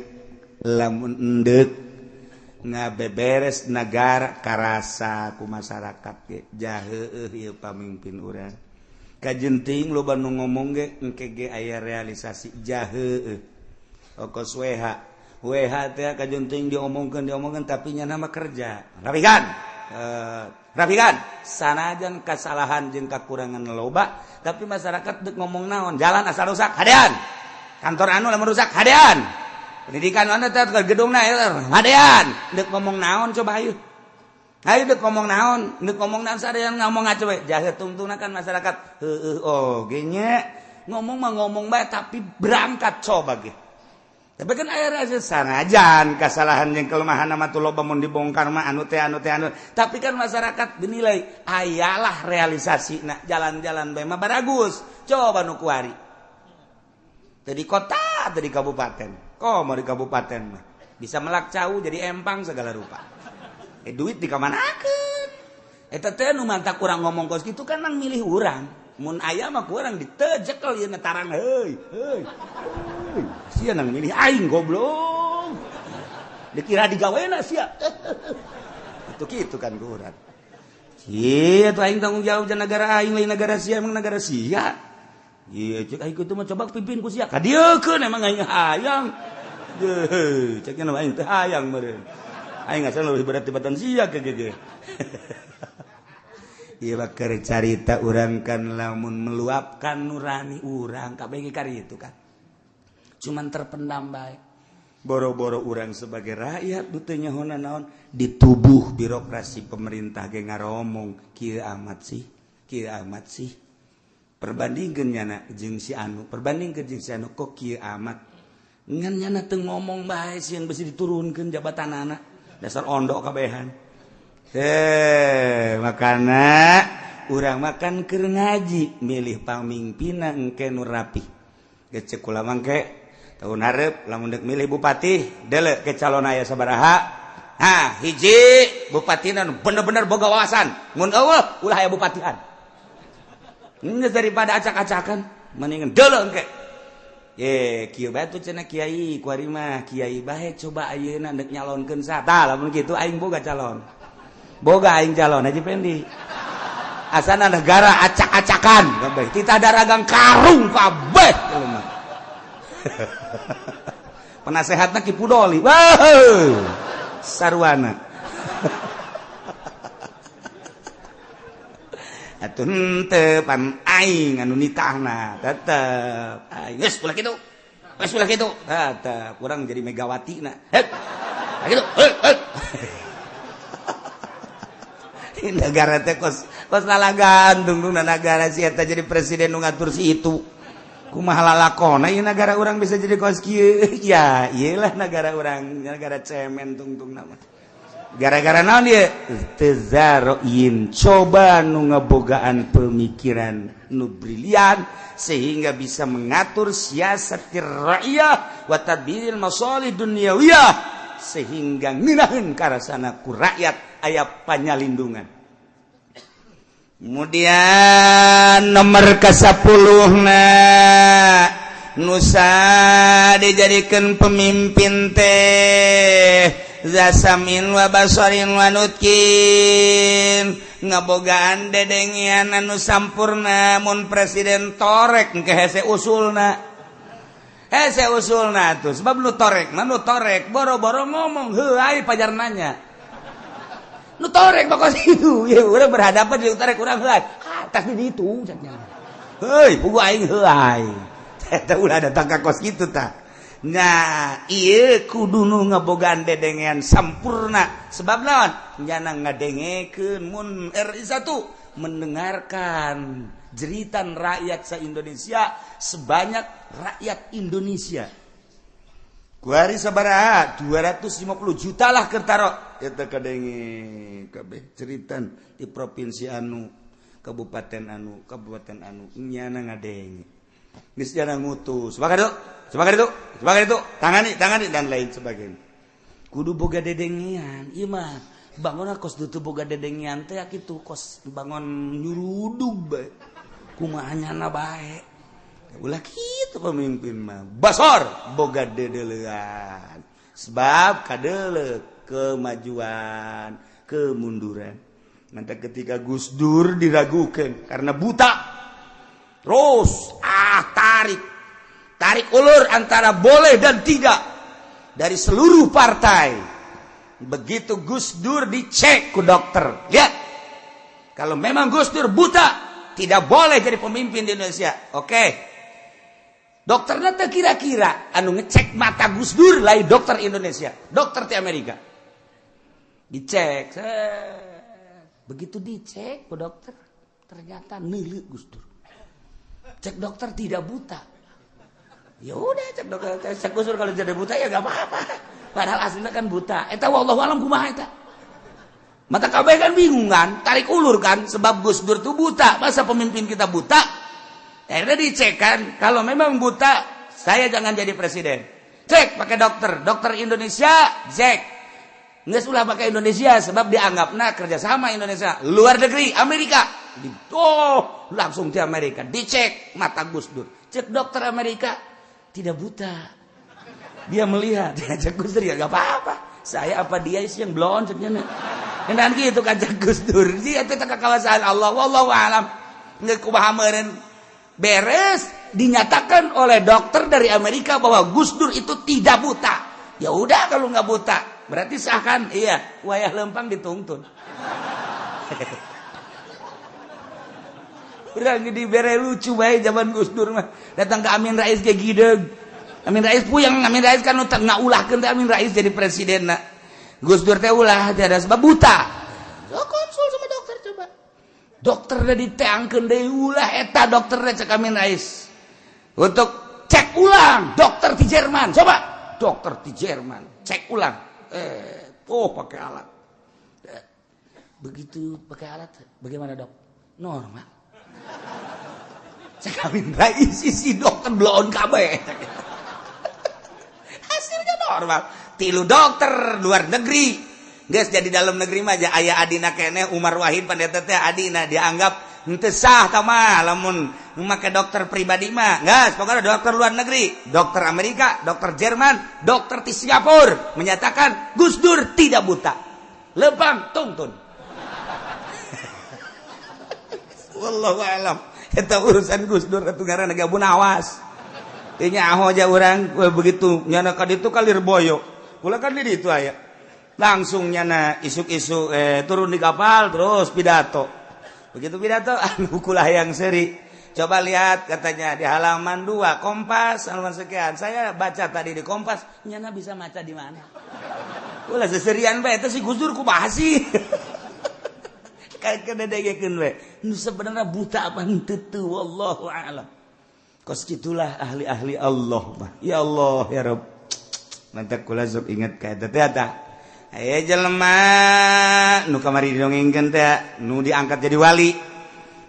ngabeberes negara karasa ku masyarakat ge jaheueuh ieu pamimpin urang. Kajenting loba nu ngomong ge engke ge aya realisasi, jaheueuh. Okos WH. WH teh kajenting diomongkeun diomongkeun tapi nya nama kerja. Rapikan. Rapikan. Sanajan kesalahan jeung kakurangan loba, tapi masyarakat dek ngomong naon, jalan asal rusak, hadean. Kantor anu lamun rusak, hadean. Pendidikan mana teh gedungna hadean. Dek ngomong naon coba ayo. Ayo dek ngomong naon, dek ngomong naon sadean ngomong aja we. Jahe tungtungna kan masyarakat. Heueuh oh ge nya ngomong mah ngomong bae tapi berangkat coba ge. Tapi kan aya rasa sanajan kesalahan jeung kelemahan mah tuh loba mun dibongkar mah anu teh anu teh anu. Tapi kan masyarakat dinilai ayalah realisasi nah jalan-jalan bae mah baragus. Coba nu kuari. Teu di kota, teu di kabupaten. Kok mau di kabupaten mah bisa melak cau jadi empang segala rupa. Duit dikamanakeun? Eta teh nu mantak urang ngomong kos kitu kan nang milih urang. Mun aya mah ku urang ditejekel ieu tarang heuy heuy. Sia nang milih aing goblok. Dikira digawena sia. Itu kitu kan ku urang. Ieu tuh aing tanggung jawab jeung negara aing, lain negara sia, emang negara sia. Iya, cek aing kitu mah coba pimpin ku sia. Kadieukeun emang aing hayang. Deuh, cek nya aing teh hayang meureun. Aing asal leuwih berat tibatan sia ke ge. Ieu mah keur carita urang kan lamun meluapkan nurani urang kabeh ge kari itu kan. Cuman terpendam bae. Boro-boro urang sebagai rakyat nu teu nyaho naon di tubuh birokrasi pemerintah ge ngaromong kieu amat sih, kieu amat sih. Perbandingkeun nyana jeung si anu, perbandingkeun jeung si anu kok kieu amat. Ngan nyana teu ngomong bae sieun besi diturunkeun jabatanana. Dasar ondok kabehan. Makana urang makan keur ngaji milih pamimpinna engke nu rapih. Geus ceuk kula mangke tahun hareup lamun deuk milih bupati deuleu ke calon aya sabaraha. Ha, hiji bupatina nu bener-bener boga wawasan. Mun eueuh ulah aya bupatian. Geus daripada acak-acakan mendingan deuleu engke. Ye, kieu bae tuh cenah kiai, kuari mah kiai bae coba ayeuna deuk nyalonkeun sa. Tah lamun kitu aing boga calon. Boga aing calon Haji Pendi. Asana negara acak-acakan kabeh. Titah daragang karung kabeh jelema. Penasehatna Ki Pudoli. Wah, sarwana. Atuh henteu pan aing anu nitahna tetep aing geus ulah kitu. Geus ulah kitu. Tah kurang jadi Megawati na. Heup. Kitu. Heup. Negara teh kos kos lalagan tungtungna nagara si eta jadi presiden nu ngatur si itu. Kumaha lalakona ieu nagara urang bisa jadi kos kieu. Ya, ieu lah nagara urang, nagara cemen tungtungna mah. Gara-gara naon dia tezaroin coba nu ngebogaan pemikiran nu brilian sehingga bisa mengatur siasatir rakyat wa tadbiril masalih dunyawiyah sehingga ngeunaheun karasana ku rakyat aya panyalindungan. Kemudian nomor ke-10 na nusa dijadikan pemimpin teh zasamin wa basorin wa nutkin ngabogaan dedengian anu sampurna mun presiden torek engke hese usulna hese usulna tuh sebab nu torek mah nu torek boro-boro ngomong heuay pajar nanya nu torek bakal itu ya urang berhadapan jeung torek urang heuay atas di ditu cenah heuy puguh aing heuay eta ulah datang ka kos kitu tah. Nah, ieu kudu nu ngebogaan dedengean sampurna sebab naon nyana ngadengekeun mun RI 1 mendengarkan jeritan rakyat sa-Indonesia sebanyak rakyat Indonesia. Kuari sabaraha 250 juta lah keur taro eta kadenge kabeh jeritan di provinsi anu, kabupaten anu, kabupaten anu nyana ngadenge. Geus nyana ngutus. Sepakat itu? Sepakat itu? Sepakat itu? Tangani, tangani dan lain sebagainya. Kudu boga dedengean, ieu mah bangun kos dutu boga dedengean teh kitu kos bangun nyurudug bae. Kumaha nyana bae. Ulah kitu pemimpin mah. Basor boga dedelean. Sebab kadeuleuh kemajuan, kemunduran. Nanti ketika Gus Dur diragukan karena buta. Terus tarik ulur antara boleh dan tidak dari seluruh partai. Begitu Gus Dur dicek ku dokter, lihat kalau memang Gus Dur buta tidak boleh jadi pemimpin di Indonesia. Oke, dokternya teh kira-kira anu ngecek mata Gus Dur lain dokter Indonesia, dokter di Amerika. Dicek, begitu dicek ku dokter ternyata neuleuh Gus Dur. Cek dokter tidak buta. Ya udah cek dokter, cek Gus Dur kalau tidak buta ya gak apa-apa. Padahal aslinya kan buta. Eta wallahu alam kumaha eta. Mata kabeh kan bingung kan, tarik ulur kan sebab Gus Dur tuh buta. Masa pemimpin kita buta? Akhirnya dicek kan, kalau memang buta, saya jangan jadi presiden. Cek pakai dokter, dokter Indonesia, cek. Geus ulah pakai Indonesia sebab dianggapna kerjasama Indonesia, luar negeri Amerika. Oh, langsung di Amerika dicek mata Gus Dur. Cek dokter Amerika tidak buta. Dia melihat, cek Gus Dur ya gak apa-apa. Saya apa dia sih yang blon ceknya. Dan gitu kan cek Gus Dur. Dia teh kekuasaan Allah wallahu alam. Geus kumaha meureun beres dinyatakan oleh dokter dari Amerika bahwa Gus Dur itu tidak buta. Ya udah kalau nggak buta, berarti sah kan? Iya, wayah lempang dituntun. Urang dibere lucu bae zaman Gus Dur mah. Datang ke Amin Rais ge gideug. Amin Rais puyeng, Amin Rais kan nu ngaulahkeun teh Amin Rais jadi presidenna. Gus Dur teh ulah teh ada sebab buta. So konsul sama dokter coba. Dokterna diteangkeun deui ulah eta dokterna cek Amin Rais. Untuk cek ulang dokter di Jerman, coba. Dokter di Jerman, cek ulang. Oh pakai alat. Begitu pakai alat, bagaimana dok? Normal. Cek Amin Rais si dokter bloon kabeh. Hasilnya normal. Tilu dokter luar negeri Geus jadi dalam negeri mah aya adina keneh Umar Wahid pandeta teh adina dianggap henteu sah tah mah lamun make dokter pribadi mah. Geus pokokna dokter luar negeri, dokter Amerika, dokter Jerman, dokter di Singapura menyatakan Gus Dur tidak buta. Lempang tungtun. Wallahu a'lam. Eta urusan Gus Dur atuh ngaranna ge awas. Teu nyaho aja urang begitu nyana ka ditu ka Lirboyo. Kula kan di ditu aya. Langsung nyana isuk-isuk turun di kapal terus pidato. Begitu pidato anu kula yang seri. Coba lihat katanya di halaman 2 Kompas halaman sekian. Saya baca tadi di Kompas, nyana bisa maca di mana? Ulah seserian bae eta si Gus Dur kumaha sih? Kayak kededegekeun we. Nu sebenarnya buta apa henteu teu wallahu a'lam. Kos kitulah ahli-ahli Allah mah. Ya Allah ya Rabb. Mantap kula sok inget ka eta teh tah. Aya jelema nu kamari didongengkeun teh nu diangkat jadi wali.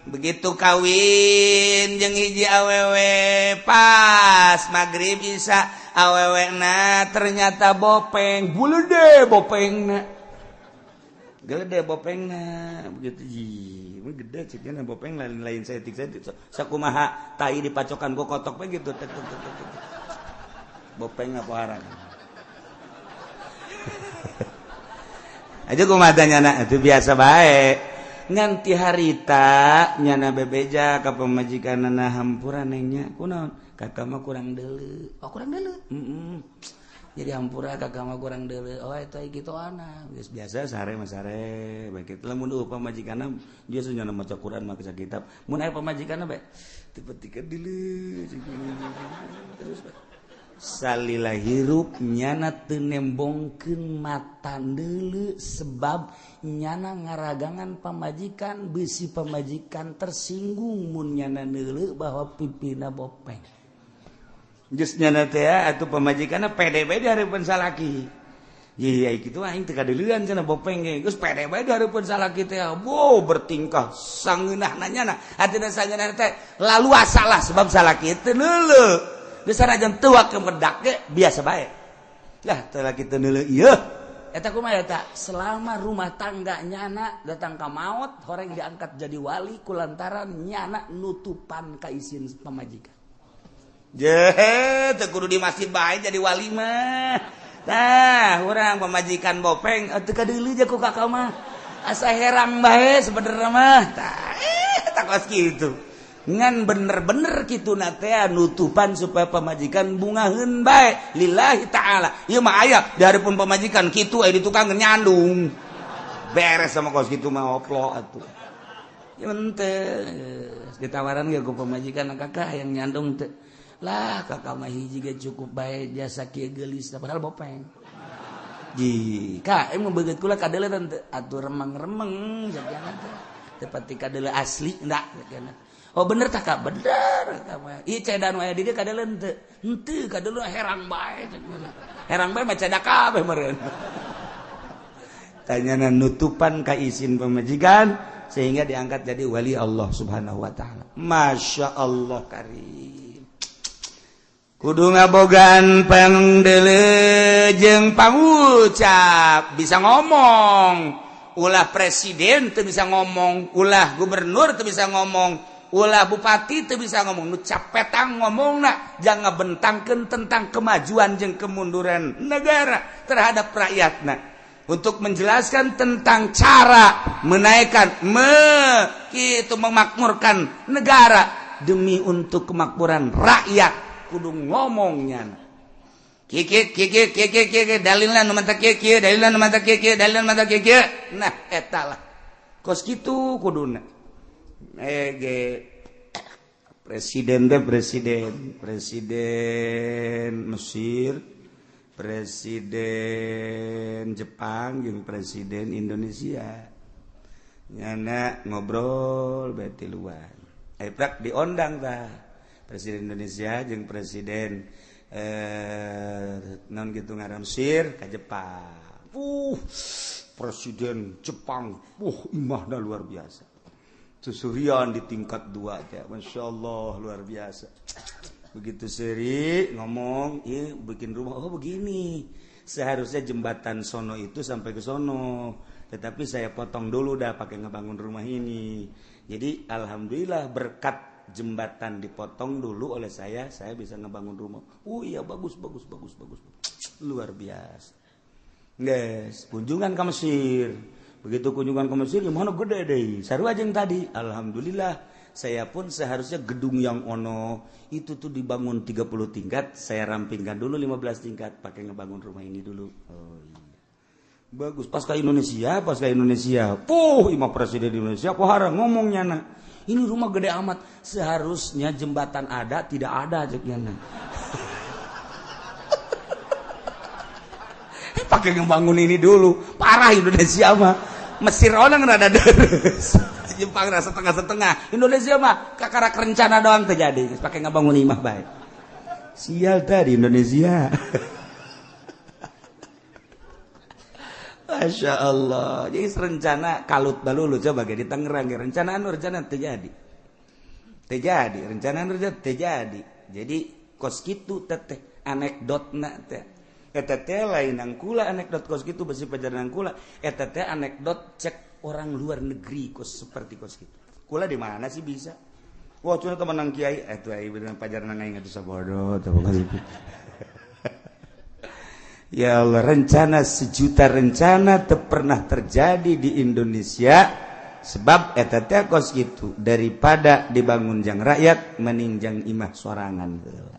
Begitu kawin jeung hiji awewe pas magrib isya awewena ternyata bopeng, bulede bopengna. Gede bopengna begitu ji, gede cekna bopeng lain-lain saeutik-saeutik sakumaha tai dipacokan ku kotok we gitu tek tek tek tek. Bopeng apa arang. Aja kumaha nyana itu biasa bae. Nganti harita nyana bebeja ka pamajikanana hampura neng nya kunaon kakak mah kurang deuleu. Oh kurang deuleu. Jadi hampura kakak mah kurang deuleu. Oh eta kitu ana. Geus biasa sare mah sare bae kitu lamun eueuh pamajikanna dia nyana maca Quran maca kitab. Mun aya pamajikanna bae tipe-tipe deuleu terus bae. Salila hirup nyana teu nembongkeun mata deuleu sebab nyana ngaragangan pamajikan bisi pamajikan tersinggung mun nyana deuleu bahwa pipina bopeng. Geus nyana teh atuh pamajikanna pede bae di hareupeun salaki. Ye kitu aing teu kadeuleuan cenah bopeng ge. Geus pede bae di hareupeun salaki teh. Wow bertingkah sangeunahna nyana. Hatina sangeunahna teh laluasa lah sebab salaki teu deuleu. Geus sanajan teu wake medak ge biasa bae. Lah teu laki teu neuleuh ieu. Eta kumaha eta? Selama rumah tangga nyana datang ka maot horeng diangkat jadi wali kulantaran nyana nutupan ka isin pamajikan. Jehe teu kudu di masjid bae jadi wali mah. Tah urang pamajikan bopeng teu kadeuleuh je ku kakak mah. Asa herang bae sebenarnya mah. Tah eta kos kitu. Ngan bener-bener kitu na teh nutupan supaya pamajikan bungaheun bae lillahi ta'ala. Ieu mah aya di hareupeun pamajikan kitu aya di tukang nyandung. Beres sama kos kitu mah oplo atuh. Ieu henteu ditawaran ge ku pamajikan kakak yang nyandung teh. Lah kakak mah hiji ge cukup bae jasa kieu geulis padahal bopeng. Ji, ka emang beungeut kula kadeuleu teh atuh remeng-remeng sakiana teh. Teu pati kadeuleu asli ndak sakiana. Oh bener tak kak? Bener. Iya cedan wae di dia kadeuleu henteu. Henteu kadeuleu herang bae. Herang bae mah cedak kabeh meureun. Tanyana nutupan ka isin pamajikan sehingga diangkat jadi wali Allah Subhanahu wa taala. Masya Allah karim. Kudu ngabogaan pangdeuleu jeung pangucap, bisa ngomong. Ulah presiden teu bisa ngomong, ulah gubernur teu bisa ngomong, ulah bupati teu bisa ngomong, nu capetang ngomongna jangan bentangkeun tentang kemajuan jeung kemunduran negara terhadap rakyatna. Untuk menjelaskan tentang cara menaikkan kitu memakmurkan negara demi untuk kemakmuran rakyat kudu ngomongnya. Kieu kieu kieu kieu kieu dalilna nu mantap kieu kieu dalilna nu mantap kieu kieu dalilna nu mantap kieu kieu. Nah eta lah. Kos kitu kuduna. Presiden deh presiden, presiden Mesir, presiden Jepang, jeung presiden Indonesia. Nyana ngobrol bae tiluan. Prak diondang tah. Presiden Indonesia jeung presiden non gitu ngaran Mesir ka Jepang. Presiden Jepang, imahna luar biasa. Susurian di tingkat 2 teh. Masya Allah luar biasa. Begitu seri ngomong, iya bikin rumah, oh begini. Seharusnya jembatan sono itu sampai ke sono, tetapi saya potong dulu dah pakai ngebangun rumah ini. Jadi alhamdulillah berkat jembatan dipotong dulu oleh saya bisa ngebangun rumah. Oh iya, bagus bagus bagus bagus, luar biasa. Guys, kunjungan ke Mesir. Begitu kunjungan ke Mesir gimana gede deh. Sarua jeung tadi. Alhamdulillah saya pun seharusnya gedung yang ono itu tuh dibangun 30 tingkat, saya rampingkan dulu 15 tingkat pakai ngebangun rumah ini dulu. Oh iya. Bagus, pas ke Indonesia, pas ke Indonesia. Puh, imah presiden Indonesia pohara ngomongnya na. Ini rumah gede amat, seharusnya jembatan ada tidak ada cek nyana. Pakai ngebangun ini dulu. Parah Indonesia mah. Mesir orang rada deres. Jepang rasa setengah-setengah. Indonesia mah kakarak rencana doang terjadi. Pakai ngebangun imah baik. Sial tadi Indonesia. Masya Allah. Jadi rencana kalut balulu coba ge di Tangerang ge rencana anu rencana terjadi. Terjadi, rencana anu rencana terjadi. Jadi kos kitu teteh anekdotna teh. Eta teh lain nang kula anekdot kos kitu besi pajaran kula. Eta teh anekdot cek orang luar negeri kos seperti kos kitu. Kula di mana sih bisa? Wah, cuma teman nang kiai atuh ai bener pajaran aing atuh sabodo teh bukan itu. Ya Allah, rencana sejuta rencana teu pernah terjadi di Indonesia sebab eta teh kos kitu daripada dibangun jang rakyat meninjang imah sorangan heula.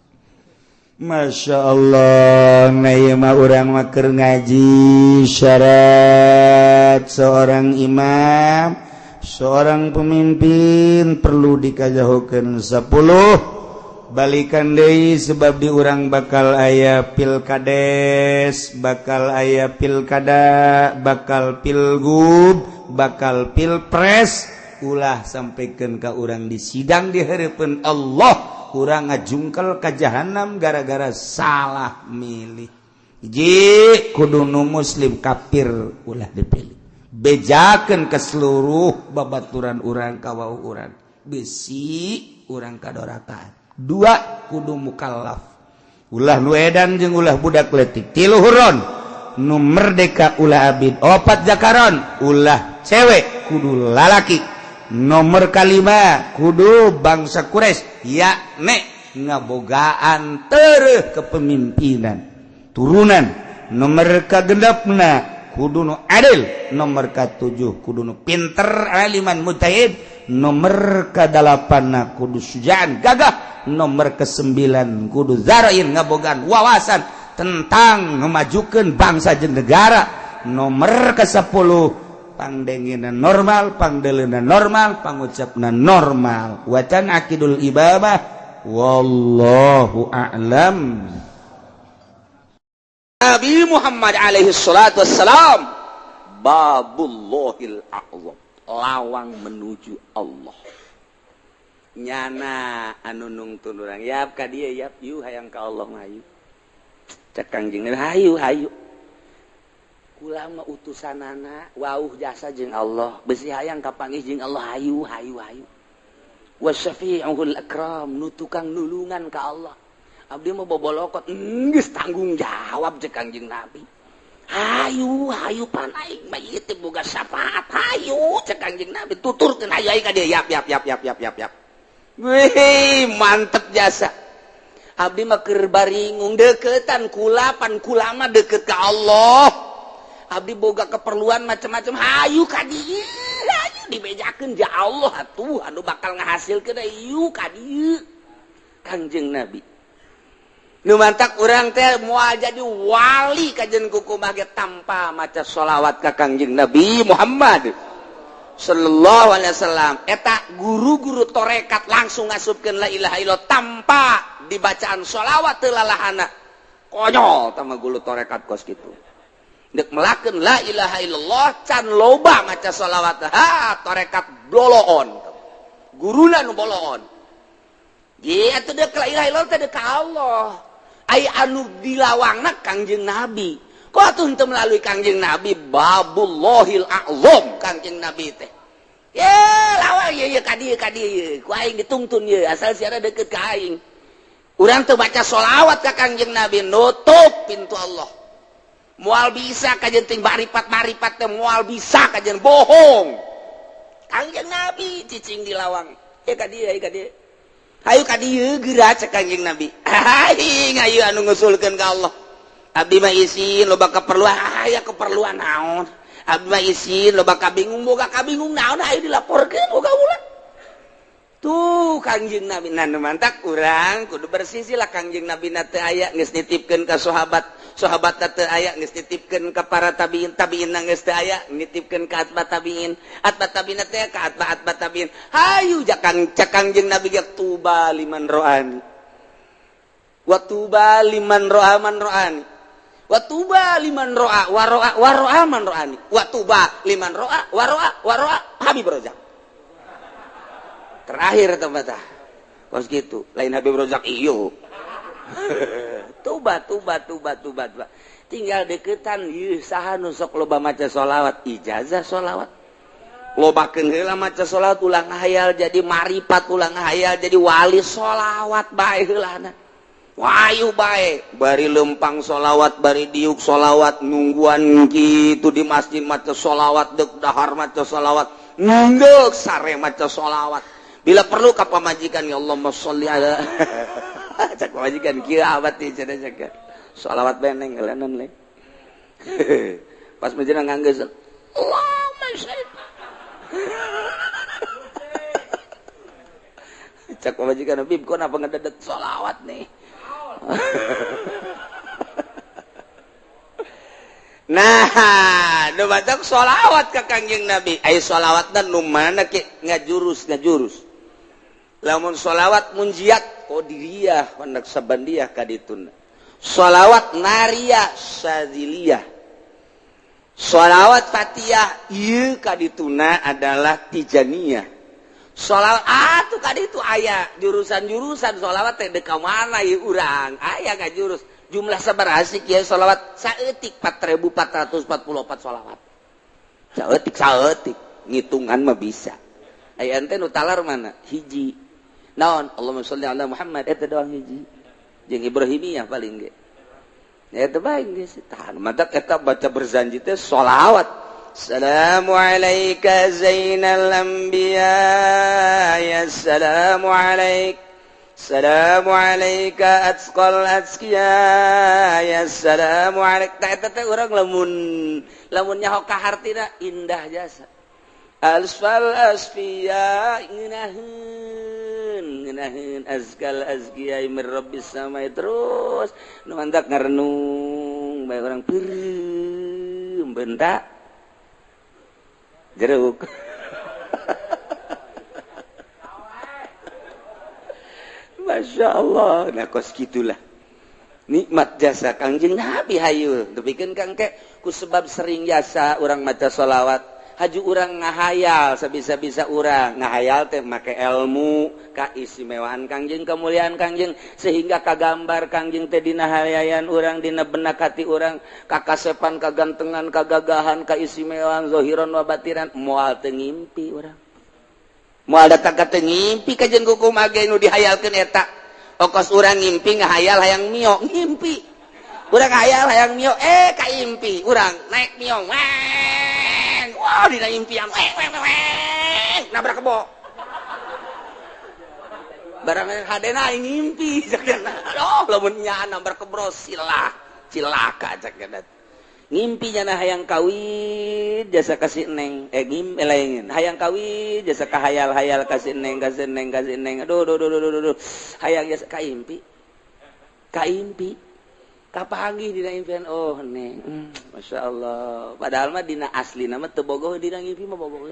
Masya Allah, nah ieu mah urang mah keur ngaji syarat seorang imam, seorang pemimpin perlu dikajahokeun 10 balikan deui sebab di urang bakal aya pilkades, bakal aya pilkada, bakal pilgub, bakal pilpres, ulah sampaikan ka urang di sidang di hareupeun Allah, urang ngajungkel ka jahanam gara-gara salah milih. Hiji kudu nu muslim, kafir ulah dipilih. Bejakeun ke seluruh babaturan urang ka wau urang, besi urang kadorakaan. Dua kudu mukallaf, ulah nu edan jeung ulah budak leutik. Tilu huron nu merdeka ulah abid. Opat zakaron ulah cewek kudu lalaki. Nomor kalima kudu bangsa Quraisy yakni ngabogaan tereh kepemimpinan turunan. Nomor kagenepna kudu nu adil. Nomor katujuh kudu nu pinter aliman mujtahid. Nomor kadalapanna kudu sujaan gagah. Nomor ke-9 kudu zarain ngabogaan wawasan tentang memajukan bangsa jeung negara. Nomor ke-10 pangdengina normal, pangdeleuna normal, pangucapna normal. Wacan akidul ibabah wallahu a'lam. Nabi Muhammad alaihi salatu wassalam babullahil a'zam, lawang menuju Allah. Nyana anu nungtun urang yap ka dieu yap yu hayang ka Allah hayu. Cek Kangjeng Nabi hayu hayu. Kula mah utusanana wauh jasa jeung Allah, besi hayang kapanggih jeung Allah hayu hayu hayu. Wasyafi'ul akram nu tukang nulungan ka Allah. Abdi mah bobolokot geus tanggung jawab cek Kangjeng Nabi. Hayu hayu pan aing mah ieu teh boga syafaat hayu cek Kangjeng Nabi tuturkeun hayu aing ka dieu yap yap yap yap yap yap yap. Wih, mantep jasa. Abdi mah keur baringung deketan kula pan kula mah deket ka Allah. Abdi boga keperluan macam-macam hayu ka dieu, hayu dibejakeun ja Allah atuh anu bakal ngahasilkeun hayu ka dieu. Kangjeng Nabi. Nu mantak urang teh moal jadi wali kajen kukumaha ge tanpa maca sholawat ka Kangjeng Nabi Muhammad sallallahu alaihi wasallam. Eta guru-guru torekat langsung ngasupkeun la ilaha illallah tanpa dibacaan sholawat teu lalahana. Konyol tama guru torekat kos kitu. Deuk melakeun la ilaha illallah can loba maca sholawat. Ha, torekat boloon. Guruna nu boloon. Ye atuh deuk la ilaha illallah teh deuk ka Allah. Ai anu dilawangna Kangjeng Nabi. Kok atuh henteu melalui Kangjeng Nabi babullahil a'zam Kangjeng Nabi teh. Ye lawang ye ye ka dieu ku aing ditungtun ye asal siara deket ka aing. Urang teu baca sholawat ka Kangjeng Nabi nutup pintu Allah. Moal bisa kajen ting maripat-maripat teh moal bisa kajen bohong. Kangjeng Nabi cicing di lawang. Ya ka dieu, ka dieu. Hayu ka dieu geura cek Kangjeng Nabi. Aing ayu anu ngusulkeun ka Allah. Abdi mah isin loba keperluan, aya keperluan naon? Abdi mah isin loba kabingung, boga kabingung naon hayu dilaporkeun boga ulah. Tuh Kangjeng Nabi nu mantak urang kudu bersisi lah Kangjeng Nabi na teu aya geus nitipkeun ka sahabat, sahabat teu aya geus nitipkeun ka para tabiin, tabiin geus teu aya nitipkeun ka atba tabiin, atba tabiin teh ka atba atba tabiin. Hayu jakang cek Kangjeng Nabi ge tuba liman ro'ani. Wa tuba liman ro'a man ro'ani. Wa tuba liman ro'a wa ro'a wa ro'a man ro'ani. Wa tuba liman ro'a wa ro'a wa ro'a Habib Rozak. Terakhir tempat kos gitu lain Habib Rozak iyo. Tuba tuba tuba tuba tuba tinggal deketan ieu saha nu sok loba maca sholawat, ijazah sholawat lobakeun heula maca sholawat, ulah ngahayal jadi maripat, ulah ngahayal jadi wali sholawat bae heulana wayu bae bari lempang sholawat, bari diuk sholawat, nungguan kitu di masjid maca sholawat, deuk dahar maca sholawat, nunggeuk sare maca sholawat. Bila perlu ka pamajikan ya Allahumma sholli ala cak pamajikan kieu abad teh cenah cak sholawat beneng geuleun le. Pas menjelang nganggeus Allahumma sholli cak pamajikan Bib kok napa ngededet sholawat nih. Nah, nu batak sholawat ka Kangjeng Nabi. Ai sholawatna nu mana ke ngajurus. Lamun sholawat munjiat qadiriyah naqsabandiyah kadituna. Sholawat nariyah syadziliyah. Sholawat fatiyah ieu kadituna adalah tijaniyah. Sholawat atuh kaditu aya jurusan-jurusan sholawat teh deuk ka mana ieu urang? Aya ngajurus. Jumlah sabaraha sih kieu sholawat? Saeutik 4444 sholawat. Saeutik saeutik ngitungan mah bisa. Aya ente nu talar mana? Hiji. Naon? Allahumma sholli ala Muhammad eta doang hiji. Jeung Ibrahimiyah paling ge. Eta bae geus tahan. Matak eta baca berzanji teh sholawat. Assalamu alayka zainal anbiya ya assalamu alaik. Assalamu alayka atqal atqiya ya assalamu alaik. Tah eta teh urang lamun lamun nyaho ka hartina indah jasa. Asfal asfiya ngeunaheun ngeunaheun azkal azkiya mir rabbis samai terus nu mantak ngarenung bae urang peureum bentak jeruk. Masya Allah, nah kos gitulah nikmat jasa Kangjeng Nabi hayu tepikeun kang ke ku sebab sering jasa urang maca sholawat haju urang ngahayal sabisa-bisa urang ngahayal teh make ilmu kaistimewaan Kangjeng, kemuliaan Kangjeng, sehingga kagambar Kangjeng teh dina hayayan urang, dina benak hati urang, kakasepan, kagantengan, kagagahan, kaistimewaan zahiran wa batinan, moal teu ngimpi urang. Moal datang ka teu ngimpi kajen kumaha ge nu dihayalkeun eta. Okos urang ngimpi ngahayal hayang mio, ngimpi. Urang hayal hayang mio, kaimpi urang naik mio. Weng. Wah, dina impian weng weng weng nabrak kebo. Barang hadena aing ngimpi cek. Aduh, lamun nyaan nabrak kebo silah, cilaka cek. Ngimpi nyana hayang kawin jasa kasih neng, ngimpi lain hayang kawin jasa kahayal-hayal kasih neng, kasih neng, kasih neng. Aduh, aduh, aduh, aduh, aduh. Hayang jasa kaimpi. Kaimpi. Kapanggih dina impian oh neng. Masya Allah. Padahal mah dina asli nama teu bogoh dina ngimpi mah bogoh.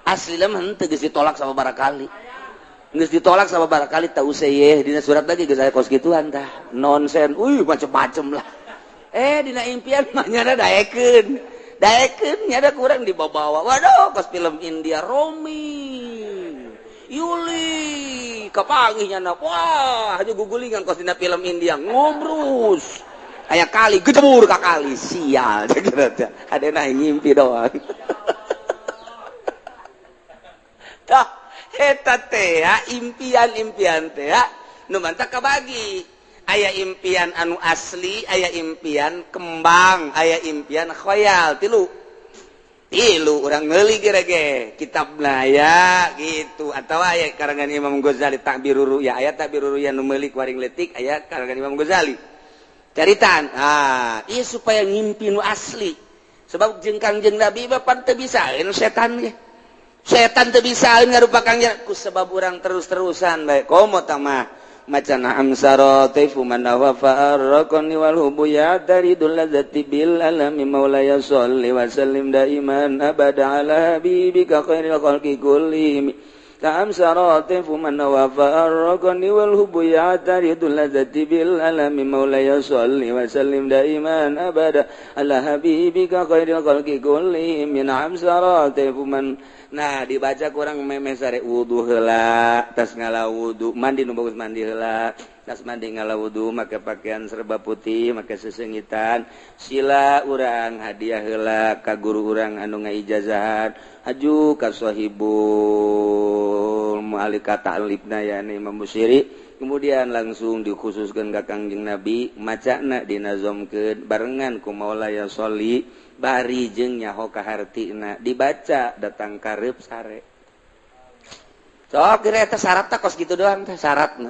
Asli mah henteu geus ditolak sama barakali. Geus ditolak sama barakali teu useuh dina surat lagi geus aya kos kituan tah. Nonsen. Uy macem-macem lah. Dina impian mah nyana daekeun. Daekeun nyana kurang dibawa-bawa. Waduh, kos film India Romi. Yuli kapanggih nyana. Wah, haju gugulingan kos dina film India ngobrus. Aya kali gejebur ka kali sial cek hadena ngimpi doang. Tah eta teh impian-impian teh nu mantak kabagi. Aya impian anu asli, aya impian kembang, aya impian khoyal, tilu. Tilu urang meuli ge kitabna ya gitu atau aya karangan Imam Ghazali Ta'birur Ru'ya, aya Ta'birur Ru'ya nu meuli ku aring leutik aya karangan Imam Ghazali. Caritaan, ah, ieu supaya ngimpi nu asli. Sebab jeung Kangjeng Nabi mah pan teu bisaeun setan ge. Setan teu bisaeun ngarupa Kangjeng ku sebab urang terus-terusan bae. Komo tah mah maca na'am saratifu man wa farraqani wal hubu ya daridul ladzati bil alami maulaya sholli wa sallim daiman abada ala habibika khairil khalqi kullihim. Ta'am saratifu man wa farraqani wal hubu ya daridul ladzati bil alami maulaya sholli wa sallim daiman abada ala habibika khairil khalqi kullihim. Na'am saratifu man. Nah dibaca kurang memeh sare wudu heula, tas ngala wudu, mandi nu bagus mandi heula, tas mandi ngala wudu make pakaian serba putih, make sesengitan, sila urang hadiah heula ka guru urang anu ngaijazahan, haju ka sahibul mu'alika ta'libna yani Imam Busiri, kemudian langsung dikhususkeun ka Kangjeng Nabi, macana dinazomkeun barengan ku Maulaya sholli bari jeung nyaho ka hartina dibaca datang karep sare. Sok kira eta syarat teh kos kitu doang teh syaratna.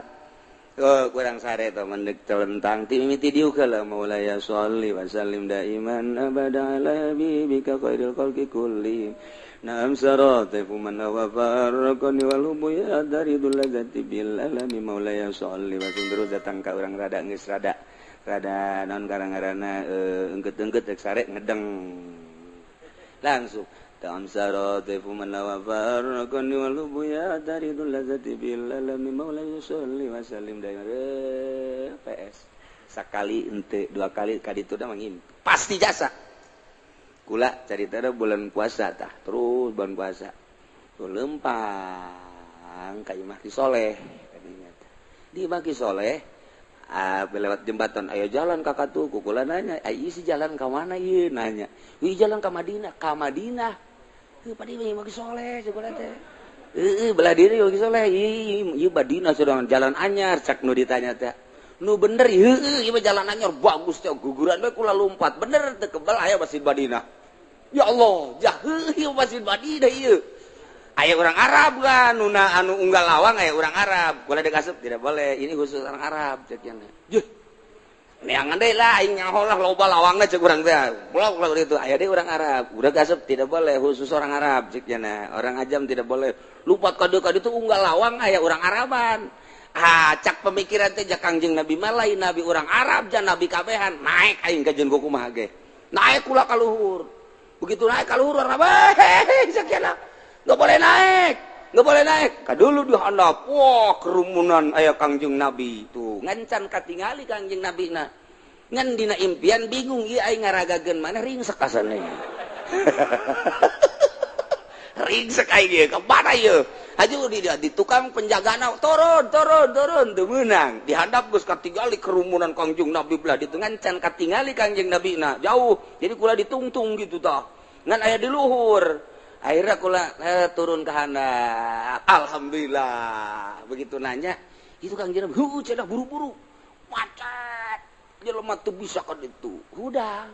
Oh kurang sare teh mendek telentang ti mimiti diuk heula Maulaya sholli wa sallim daiman abada ala habibika khairil khalqi kulli. Naam saratifu man wa farraqani wal hubu ya daridul ladzati bil alami Maulaya sholli wa sallim terus datang ka urang rada geus rada rada non karang-karana engket-engket rek sare ngedeng langsung ta'am saratifu man wa farraqani wal hubu ya daridul ladzati bil alami Maulaya sholli wa sallim daiman PS sakali ente dua kali ka ditu da mangimpi pasti jasa kula carita da bulan puasa tah terus bulan puasa tuh lempang ka imah Ki Soleh kadinya teh di imah Ki Soleh lewat jembatan ayo jalan kakak tuh kukula nanya ayo isi jalan ke mana ieu nanya wih jalan ke Madinah ka Madinah heuh padi imah Ki Soleh cekula teh heuh belah diri imah Ki Soleh ieu Madinah sedang jalan anyar cak nu ditanya teh nu bener heuh ieu jalan anyar bagus teh guguran bae kula lompat bener teu kebal aya Masjid Madinah ya Allah jah heuh ieu Masjid Madinah ieu aya orang Arab kan nuna anu unggal lawang aya orang Arab kula dikasup tidak boleh ini khusus orang Arab cek nya juh neangan deui lah aing nyaho lah loba lawangna cek urang teh blok lah itu aya deui orang Arab udah kasup tidak boleh khusus orang Arab cek nya orang ajam tidak boleh lupat kade kade itu unggal lawang aya orang Araban ah cak pemikiran teh ja Kangjeng Nabi mah lain nabi orang Arab ja nabi kabehan naik aing ka jeung kumaha ge naik kula ka luhur begitu naik ka luhur orang Arab cek nya nggak boleh naik, nggak boleh naik. Kadulu di handap, wah kerumunan aya Kangjeng Nabi itu. Ngancan katingali Kangjeng Nabi na. Ngan dina impian bingung ieu aing ngaragageun mana ringsek asana. Ringsek aing ieu ka mana ieu? Haju di tukang penjagana turun, turun, turun teu meunang. Di handap geus katingali kerumunan Kangjeng Nabi belah ditu ngancan katingali Kangjeng Nabi na jauh. Jadi kula ditungtung gitu tah. Ngan aya di luhur. Akhirnya kula turun ke handap. Alhamdulillah. Begitu nanya, itu Kangjeng Nabi, heuh cenah buru-buru. Macet. Jelema teu bisa ka ditu. Hudang.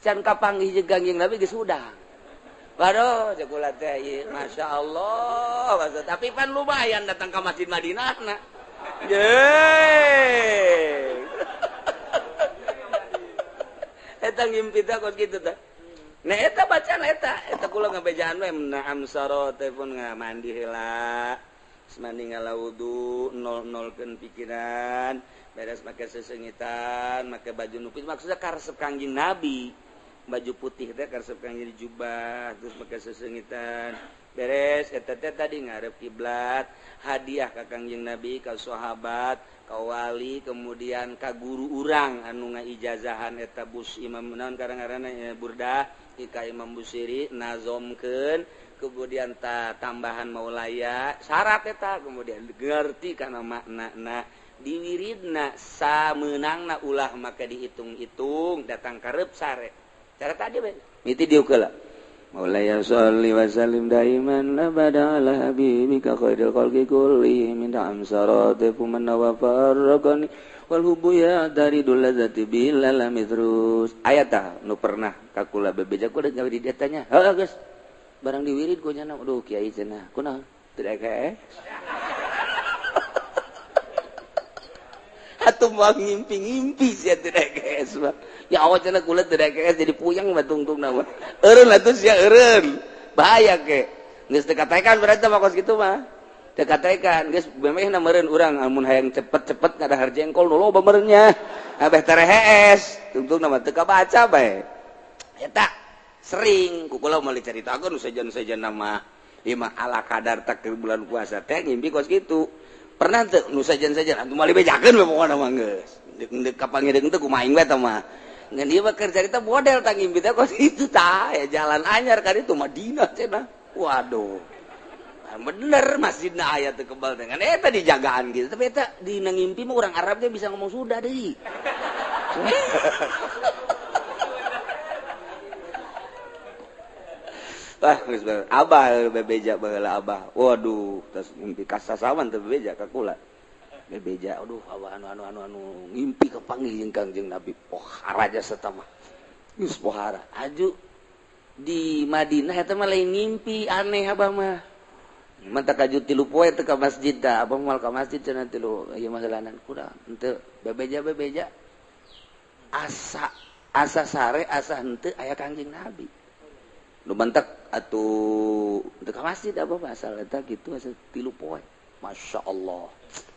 Can kapanggih jeung Kangjeng Nabi geus hudang. Waduh, cek kula teh ieu, Masya Allah. Tapi pan lumayan datang ke Masjid Madinah na. Yeay. Eta ngimpi teh kos kitu teh. Nah eta bacaan eta, eta kula ngabejaan we na'am saro telepon mandi heula. Mandi ngala wudu, nol-nolkeun pikiran, beres make sesengitan, make baju nupis maksudnya karesep Kangjeng Nabi. Baju putih teh karesep Kangjeng jubah, terus make sesengitan. Beres eta teh tadi ngarep kiblat, hadiah ka Kangjeng Nabi, ka sahabat, ka wali, kemudian ka guru urang anu ngaijazahan eta bus Imam naon karang-karangna Burdah ka Imam Busiri nazomkeun kemudian tambahan maulaya syarat eta kemudian ngerti kana maknana diwiridna samenangna ulah maka dihitung-hitung datang karep sare cara tadi we miti diuk heula Maulaya sholli wa sallim daiman abada ala habibika khairil khalqi kullihim min amsaratifu man wa farraqani wal hubbu ya daridul ladzati bil alami terus. Aya tah nu pernah ka kula bebeja kula gawe di dieu tanya. Heuh geus. Barang diwirid ku nya aduh kiai cenah. Kunaon? Teu kae. Atuh moal ngimpi-ngimpi sia teu kae mah. Ya awak cenah kula teu kae jadi puyeng mah tungtungna mah. Eureun atuh sia eureun. Bahaya ke. Geus teu katekan berarti mah kos kitu mah. Teu katekan geus memehna meureun urang amun hayang cepet-cepet ngadahar jengkol nu loba meureun nya. Abeh terehees tungtungna mah teu kabaca bae. Eta sering ku kula moal dicaritakeun sejen-sejen mah. Ieu mah ala kadar takdir bulan puasa teh ngimpi kos kitu. Pernah teu nu sejen-sejen atuh moal dibejakeun we pokona mah geus. Deuk kapanggih teu kumaha aing we tah mah. Ngan ieu mah keur carita model tah ngimpi teh kos kitu tah ya jalan anyar ka ditu Madinah cenah. Waduh. Bener masjidna aya teu kebal teh ngan eta dijagaan gitu. Tapi eta dina ngimpi mah urang Arab teh bisa ngomong sudah deui. Wah, geus abah bebeja baheula abah. Waduh, tas ngimpi kasasawan teu bebeja ka kula. Bebeja, aduh abah anu ngimpi kapanggih jeung Kangjeng Nabi. Pohara jasa tah mah. Geus pohara. Aju di Madinah eta mah lain ngimpi aneh abah mah. Mantap kaju tilu poe teu ka masjid tah, abah moal ka masjid cenah tilu ieu mah heulanan kurang. Henteu bebeja-bebeja. Asa asa sare asa henteu aya Kangjeng Nabi. Nu mantak atuh teu ka masjid abah mah asal eta kitu asa tilu poe. Masya Allah.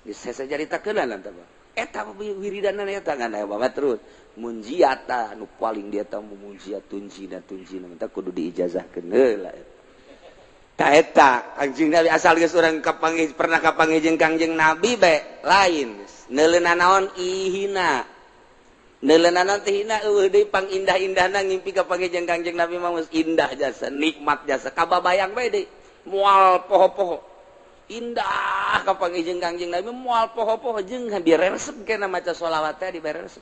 Geus saya caritakeun lah tah. Eta wiridanan eta ngan aya bapak terus. Munjiat tah nu paling dia tah munjiat tunjina tunjina mantap kudu diijazahkeun heula. Tah eta Kangjeng Nabi asal geus urang kapanggih pernah kapanggih jeung Kangjeng Nabi bae lain. Neuleuna naon ihina. Neuleuna naon teh hina eueuh deui pangindah-indahna ngimpi kapanggih jeung Kangjeng Nabi mah geus indah jasa, nikmat jasa, kababayang bae deui. Moal poho-poho. Indah kapanggih jeung Kangjeng Nabi moal poho-poho jeung diresep kena maca sholawat teh diberesep.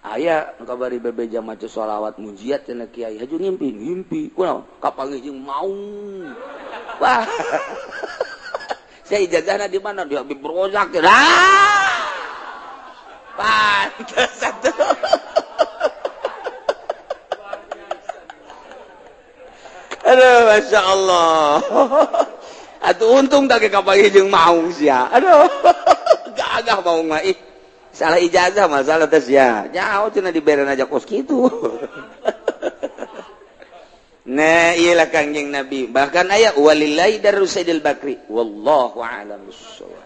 Aya nu kabari bebeja maca sholawat munjiat cenah kiai haju ngimpi ngimpi kunaon kapanggih jeung maung. Wah. Saya ijazahna di mana di Habib Rozak. Ah! Pantes atuh. Aduh Masya Allah. Atuh untung tak kapanggih jeung maung sia. Aduh. Gagah maung mah ih. Salah ijazah masalah tes ya. Jauh cenah diberen aja kos kitu. Nah, iyalah Kangjeng Nabi. Bahkan aya walillahi darus Sayyidil Bakri. Wallahu a'lam bissawab.